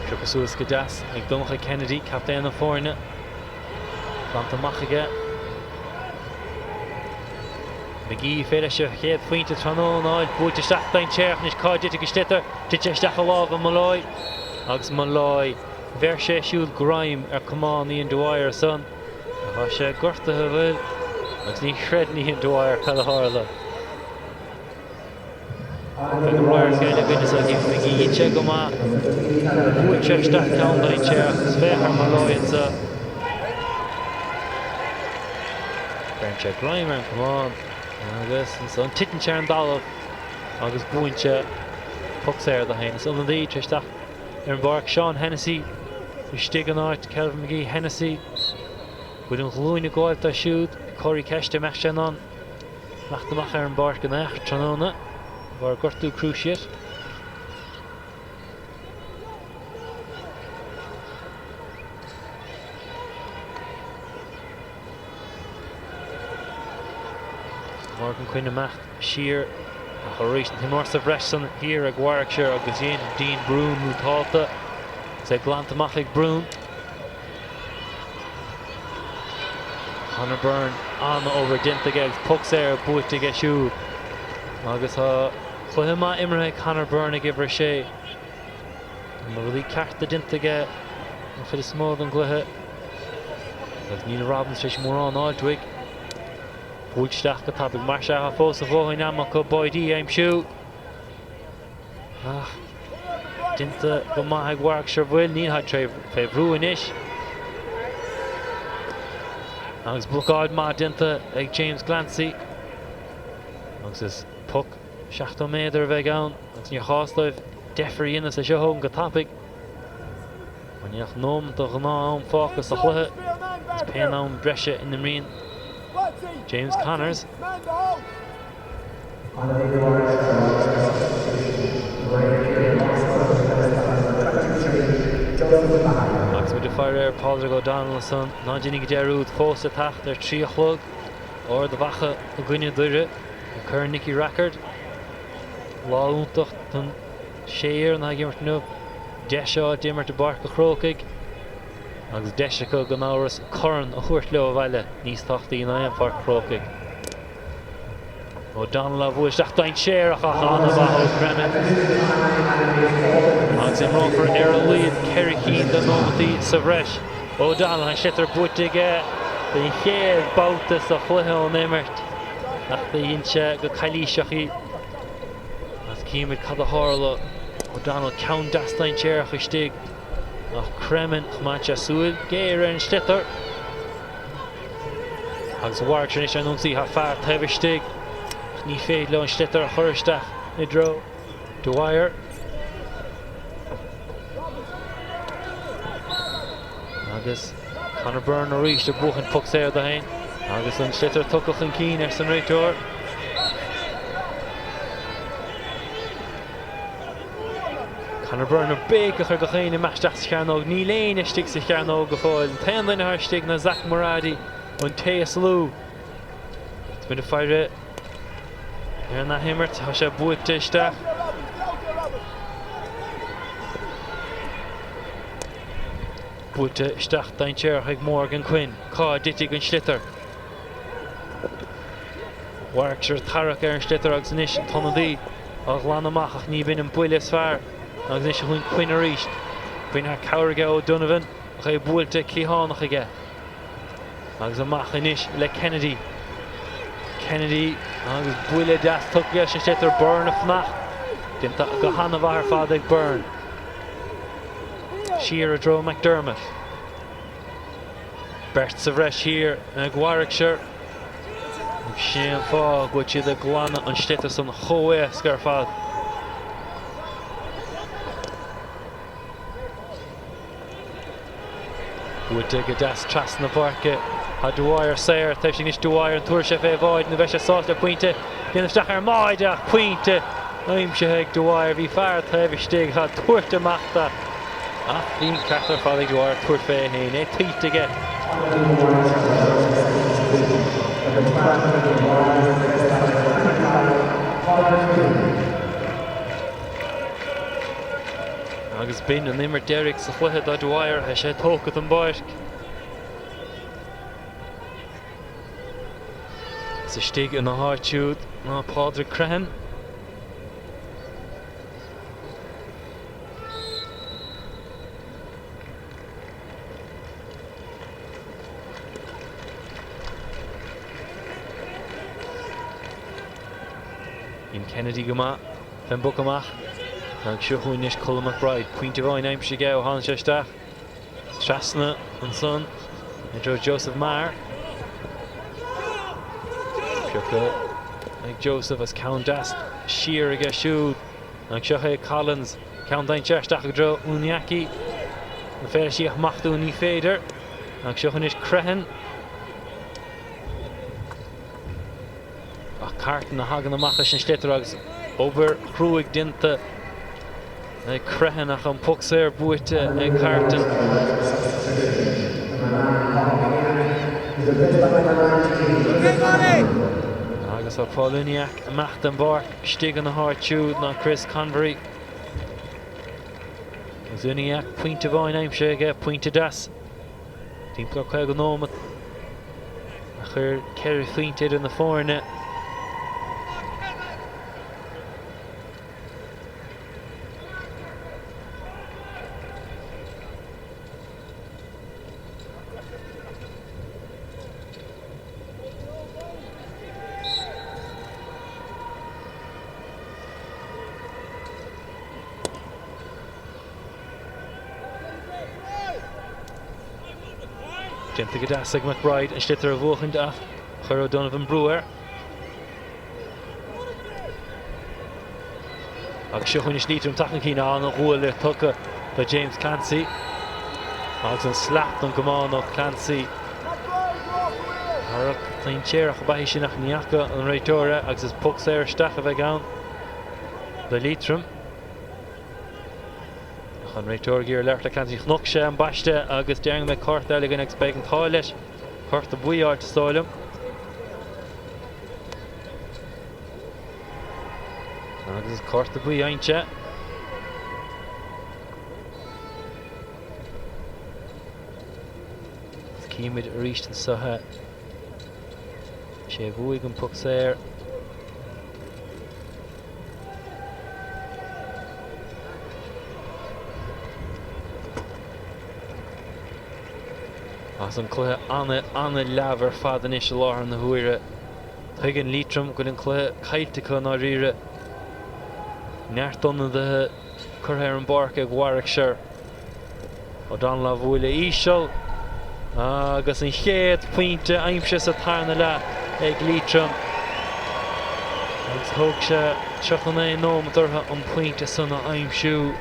Piocadh suas go deas ag Donncha Kennedy, captaen na foirne. Glanta amach aige. McGee fé leis a chéad phointe tráthnóna a fháil. Buailte isteach dainséarach anois cá dtitfidh an sliotar. Titeann isteach i lámha Molloy agus Molloy. Bheir sé siúd greim ar camán Ian Dwyer ansan. Tá sé gortaithe, an bhfuil? Agus ní chreideann Ian Dwyer cad a tharla. Beidh radharc eile againn is ag McGee. Dhein sé go maith. Bhuail sé isteach ceann dainséarach agus féach ar Molloy anso. Beireann sé greim ar an chamán agus ansan titeann sé ar an dtalamh agus buann sé poc saor dó féin. Is ionadaí tar éis teacht ar an bpáirc Seán Hennessy istigh in áit Kelvin McGee. Hennessy bhfuil an ghlúin ag gabháil dó siúd. Comharthaí ceiste an mbeadh sé in ann Imeacht amach ar an bpáirc in aon chor tráthnóna de bharr gortú cruciate. Morgan Quinn imeacht siar ach arís an t-imreoir sa bhreis san thiar ag Warwickshire agus dhein Dean Brún mútálta. Is é glanta amach ag Brún. Conor Byrne an-obair déanta aige agus poc saor buaite aige siúd. Agus tá cluiche maith imeartha ag Conor Byrne ag uimhir a sé. Na rudaí cearta déanta aige an chuid is mó den gcluiche. Agus níl Robbins tar éis mórán a fháilt uaidh. Buailte isteach go tapaidh mar sea tá fós a dhóthain ama acu báidí a aimsiú. Ach déanta go maith ag Warwickshire bhfuil, níl siad fé bhrú anois. Agus blocáil maith déanta ag James Glancy. Agus is poc 70 méadar a bheidh ann agus níor chás dóibh deifir a dhéanamh is é seo a thógaint go tapaidh. Mar níl ach nóiméad de ghnáth-am fágtha sa chluiche agus pé am breise a imríonn James Connors. Agus muid ag faire ar Pádraig O'Donnell ansan, ná déanaigí dearúd, fós le teacht ar 3 a chlog, Ard Mhacha i gcoinne Doire ag Corn Nicky Rackard. Lá iontach don sé fhoireann atá ag imirt inniu. Deis a fháil d'imirt i bPáirc an Chrócaigh agus deis acu gan amhras corn a thabhairt leo abhaile, níos tábhachtaí ná aon Pháirc Chrócaigh. O'Donnell á bhualadh isteach dainséarach ach an-mhaith ó Cremin. Agus imreofar ar a laghad 4 cinn de nóimeataí sa bhreis. O'Donnell, an sliotar buaite aige den chéad babhta sa chluiche ón imirt ach do dhein sé go calaoiseach í. Agus címid cad a tharla. O'Donnell ceann deas dainséarach istigh ach Cremin, choimeád sé súil ghéar ar an sliotar. Agus Warwickshire anois ar an ionsaí, tá fear taobh istigh ach ní féidir leo an sliotar a chur isteach i dtreo Dwyer. Agus Conor Byrne arís ag buachan poc saor dó féin agus an sliotar tugtha chun cinn arsa an réiteoir. Conor Byrne ag béiceach ar gach éinne imeacht isteach sa chearnóg. Níl éinne istigh sa chearnóg go fóill. An t-aon duine atá istigh ná Zach Moradi, an té is lú. Táimid ag faire ar an athimirt. Tá sé buailte isteach. Buailte isteach dainséarach ag Morgan Quinn. Cá dtitfidh an sliotar? Warwickshire ag tarrac ar an sliotar agus anois an t-ionadaí á ghlanadh amach ach ní b'in an buille is fearr agus anois chugainn Quinn arís. Quinn thar cabhair aige O'Donovan ach é buailte cliathánach aige. Agus amach anois le Kennedy. Kennedy agus buille deas tugtha leis an sliotar Byrne ag fanacht. Déanta go han-mhaith ar fad ag Byrne. Siar i dtreo McDermott. Beirt sa bhreis thiar ag Warwickshire. Agus sin é an fáth go bhfuil siad ag glanadh an sliotar san chomh héasca ar fad. Buailte go deas trasna na páirce. Tá Dwyer saor. Taobh istigh anois Dwyer an tabharfaidh sé fé bháide nó beidh sé sásta le pointe. Déanamh isteach ar an mbáide ach pointe aimsithe ag Dwyer. Bhí fear taobh istigh á tabhairt amach dó. Ach bhí an ceart ar fad ag Dwyer tabhairt fé féin, é tuillte aige. Agus b'in an imirt deiridh sa chluiche do Dwyer, tá sé tógtha den bpáirc. Is istigh ina háit siúd ná Pádraig Crehan. Ian Kennedy go maith fén bpoc amach. Agus seo chugainn anois Colm McBride. Pointe amháin aimsithe aige ó tháinig sé isteach. Trasna ansan i dtreo Joseph Maher. Pioctha ag Joseph as ceann deas siar aige siúd. Agus seo é Collins. Ceann dainséarach isteach i dtreo Uniacke. An féidir leis í a smachtú? Ní féidir. Agus seo anois Crehan. Ach Carton a thagann amach leis an sliotar agus obair chruaidh déanta ag Crehan ach an poc saor buaite ag Carton. Agus tá Paul Uniacke amach den bpáirc. Istigh ina háit siúd ná Chris Convery. Agus Uniacke pointe amháin aimsithe aige, pointe deas. Timpeall ar 50 nóimeat a chuir 4 phointe idir na foirne. Déanta go deas ag McBride an sliotar a bhuachaint ach chuir O'Donovan brú air. Agus seo chugainn anois Liatroim ag teacht chun cinn an-bhuille tugtha do James Clancy. Agus an slat don gcamán ó Clancy. Tarrac dainséarach ab ea é sin ach ní fhaca an réiteoir é agus is poc saor isteach a bheidh ann do Liatroim. Ach an réiteoir ag iarraidh labhairt le Clancy. Chonaic sé ambaiste agus déarfainn go mbeidh cárta eile againn agus beidh an t-ádh leis cárta buí a fháilt is dóigh liom. Agus is cárta buí a fhaigheann sé. Címid arís anseo é. Sé a bhuaigh an poc saor. Agus an cluiche ana-ana-leamh ar fad anois i láthair na huaire. Tuigeann Liatroim go bhfuil an cluiche caillte acu i ndáiríre. Neart ionadaithe curtha ar an bpáirc ag Warwickshire. O'Donnell á bhualadh íseal agus an chéad phointe aimsithe sa tarna leath ag Liatroim. Agus thóg sé 39 nóiméad orthu an pointe san a aimsiú,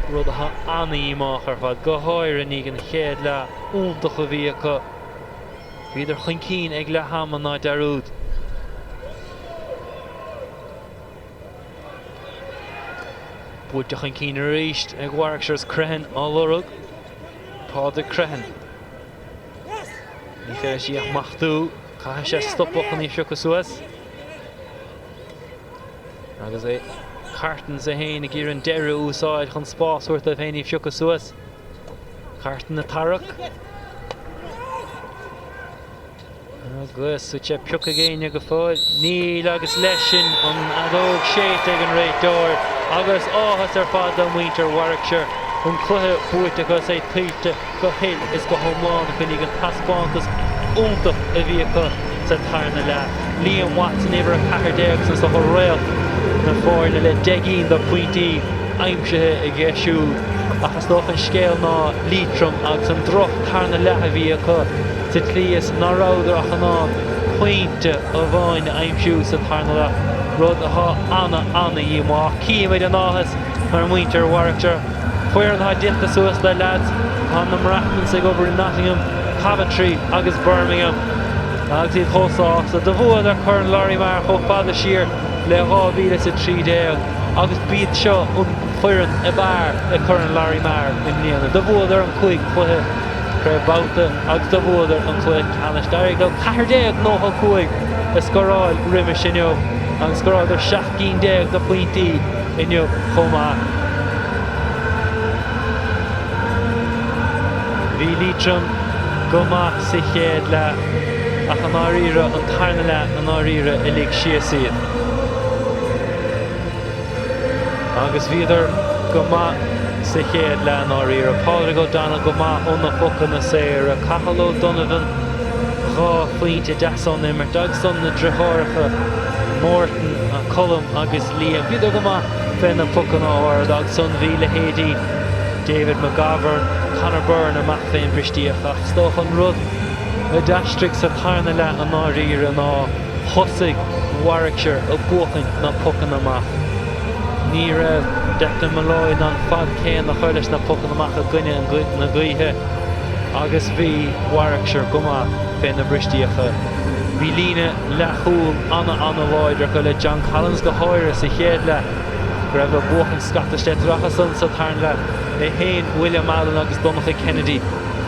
rud atá ana-dhíomách ar fad, go háirithe i ndiaidh an chéad leath iontach a bhí acu. Bhíodar chun cinn ag leath ama, ná dearúd. Buailte chun cinn arís ag Warwickshire is Crehan á lorg. Pádraig Crehan. Ní féidir leis í a smachtú. Caithfidh sé stopadh chun í a phiocadh suas. Agus é Cartons é féin ag iarraidh an deireadh a úsáid chun spás a thabhairt dóibh féin í a phiocadh suas. Carton ag tarrac. Agus an bhfuil sé pioctha ag éinne go fóill? Níl agus leis sin an fheadóg séidte ag an réiteoir agus áthas ar fad do mhuintir Warwickshire, an cluiche buaite acu is é tuillte go huile is go hiomlán acu i ndiaidh an taispeántas iontach a bhí acu sa tarna leath. Liam Watson uimhir 14 agus is dócha réalt na foirne le 10 gcinn de phointí aimsithe aige siúd ach is dócha an scéal ná Liatroim agus an droch tarna leath a bhí acu sa tslí is ná rabhadar ach in ann pointe amháin a aimsiú sa tarna leath, rud atá ana, ana-dhíomách. Címid an áthas ar mhuintir Warwickshire, foireann atá déanta suas de leaids atá ina maireachtaint ag obair i Nottingham, Coventry agus Birmingham agus iad chomh sásta. Do bhuadar Corn Lory Meagher chomh fada siar le 2013 agus b'iad seo an foireann ab fhearr i Corn Lory Meagher i mbliana. Do bhuadar an chúig chluiche craobh babhta agus do bhuadar an cluiche ceannais. D'éirigh leo 14.95 a scóráil roimis inniu agus scóráladar 17 gcinn de phointí inniu chomh maith. Bhí Liatroim go maith sa chéad leath ach i ndáiríre an tarna leath i ndáiríre a lig síos iad. Agus bhíodar go maith sa chéad leath i ndáiríre. Pádraig O'Donnell go maith ó na pocanna saora, Cathal O'Donovan 2 phointe deasa ón imirt agus ansan na driotháireacha Martin, Colm agus Liam. Bhíodar go maith fé na pocanna arda agus ansan bhí leithéidí David McGovern, Conor Byrne amach fén bristíoch ach is dócha an rud a d'aistrigh sa tarna leath i ndáiríre ná thosaigh Warwickshire ag buachaint na pocanna amach. Ní raibh Declan Molloy in ann an fad céanna a chur leis na pocanna amach i gcoinne na gaoithe agus bhí Warwickshire go maith fé na bristíocha. Bhí líne leathchúil ana-ana-láidir acu le John Collins go háirithe sa chéad leath go raibh ag buachaint scata sliotar ach ansan sa tarna leath é féin, William Allen agus Donncha Kennedy.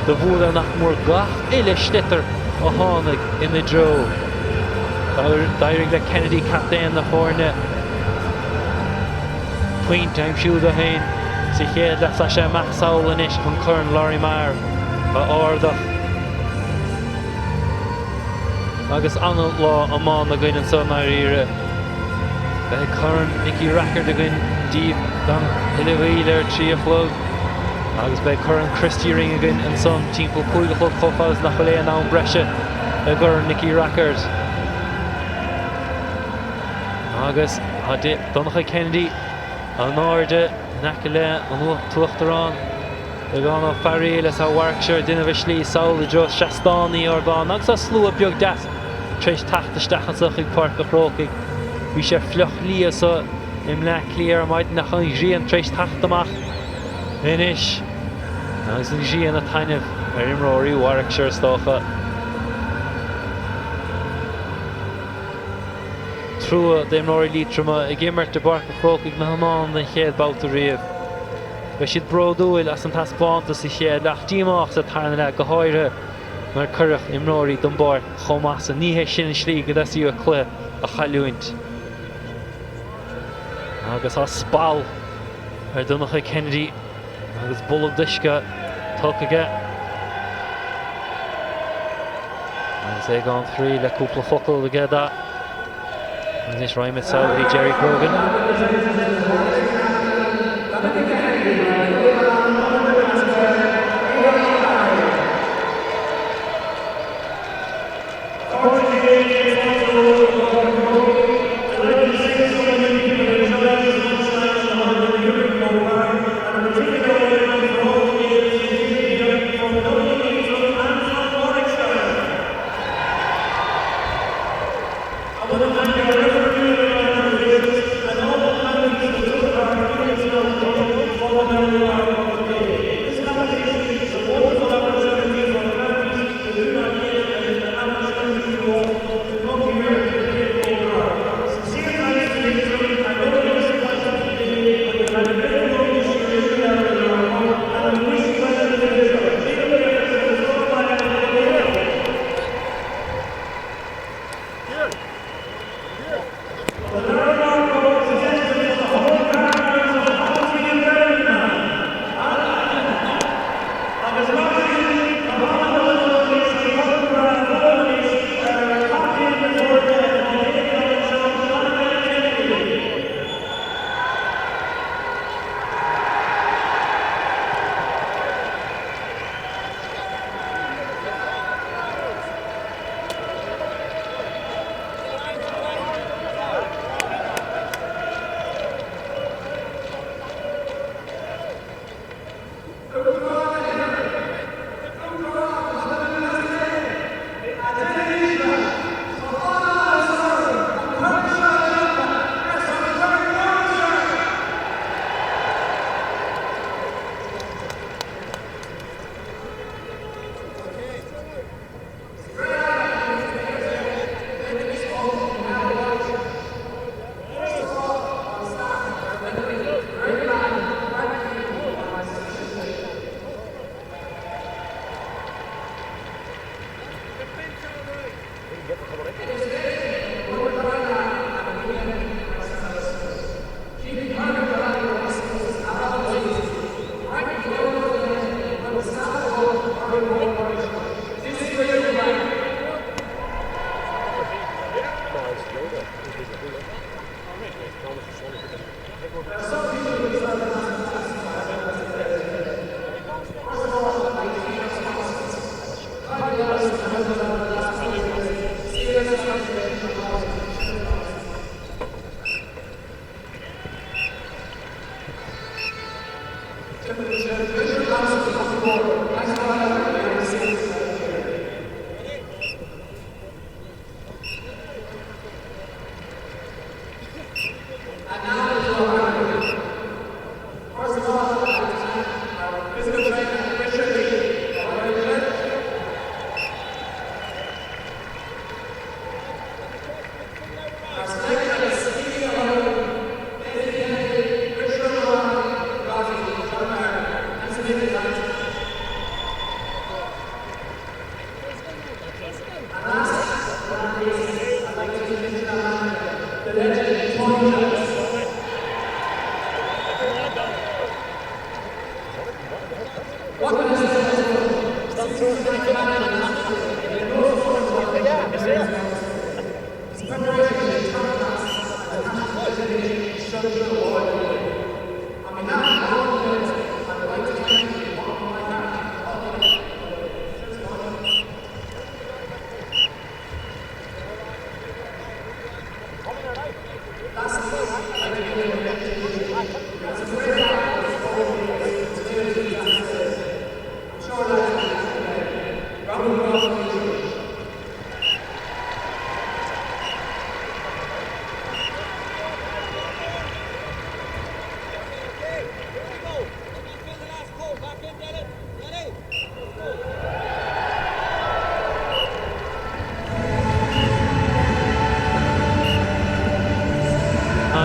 Do bhuadar nach mór gach uile sliotar a tháinig ina dtreo. D'éirigh le Kennedy, captaen na foirne, pointe a aimsiú dó féin sa chéad leath. Tá sé amach sall anois chun Corn Lory Meagher a ardach. Agus ana-lá iomána againn anseo i ndáiríre. Beidh Corn Nicky Rackard againn daoibh gan tuilleadh mhoill ar 3 a chlog agus beidh Corn Christy Ring againn ansan timpeall 5 a chlog chomh fada is nach bhfuil aon am breise i gCorn Nicky Rackard. Agus tá Donncha Kennedy in airde in aice le an tUachtarán Aogán Ó Fearaíl is tá Warwickshire ag déanamh a slí sall i dtreo seastán Uí Argáin agus tá slua beag deas tar éis teacht isteach anso chuig Páirc an Chrócaigh. Bhí sé fliuch liath anso i mBleá Cliath ar maidin ach an ghrian tar éis teacht amach anois agus an ghrian ag taitneamh ar imreoirí Warwickshire is dócha. Trua d'imreoirí Liatroma ag imirt i bPáirc an Chrócaigh na hiomána den chéad babhta riamh. Beidh siad bródúil as an taispeántas sa chéad leath ach díomách sa tarna leath, go háirithe nuair a cuireadh imreoirí den bpáirc chomh maith san. Ní hé sin an slí go dtosaíodh cluiche a chailliúint. Agus tá spall ar Donncha Kennedy agus bolg d'uisce tugtha aige. Agus Aogán Free le cúpla focal aige dó. Anois raghaimid sall go dtí Jerry Grogan.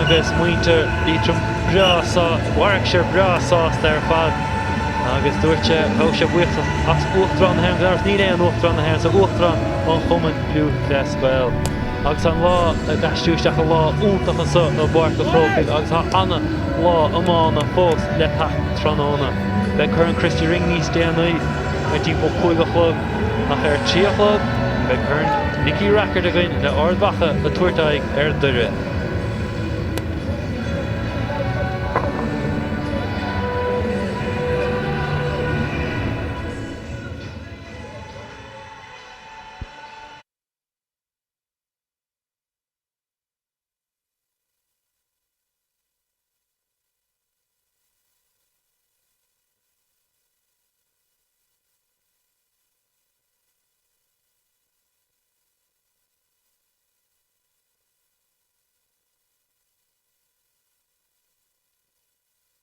Agus muintir Liatroim breá sá, Warwickshire breá sásta ar fad agus dúirt sé go raibh sé buíoch as Uachtarán na hÉireann, gan amhras níl aon Uachtarán na hÉireann so Uachtarán an Chumainn Lúthchleas Gael. Agus an lá ag aistriú isteach i lá iontach anso i bPáirc an Chrócaigh agus tá ana lá iomána fós le teacht tráthnóna. Beidh Corn Christy Ring níos déanaí ag timpeall 5 a chlog ach ar 3 a chlog beidh Corn Nicky Rackard againn le Ard Mhacha ag tabhairt aghaidh ar Doire.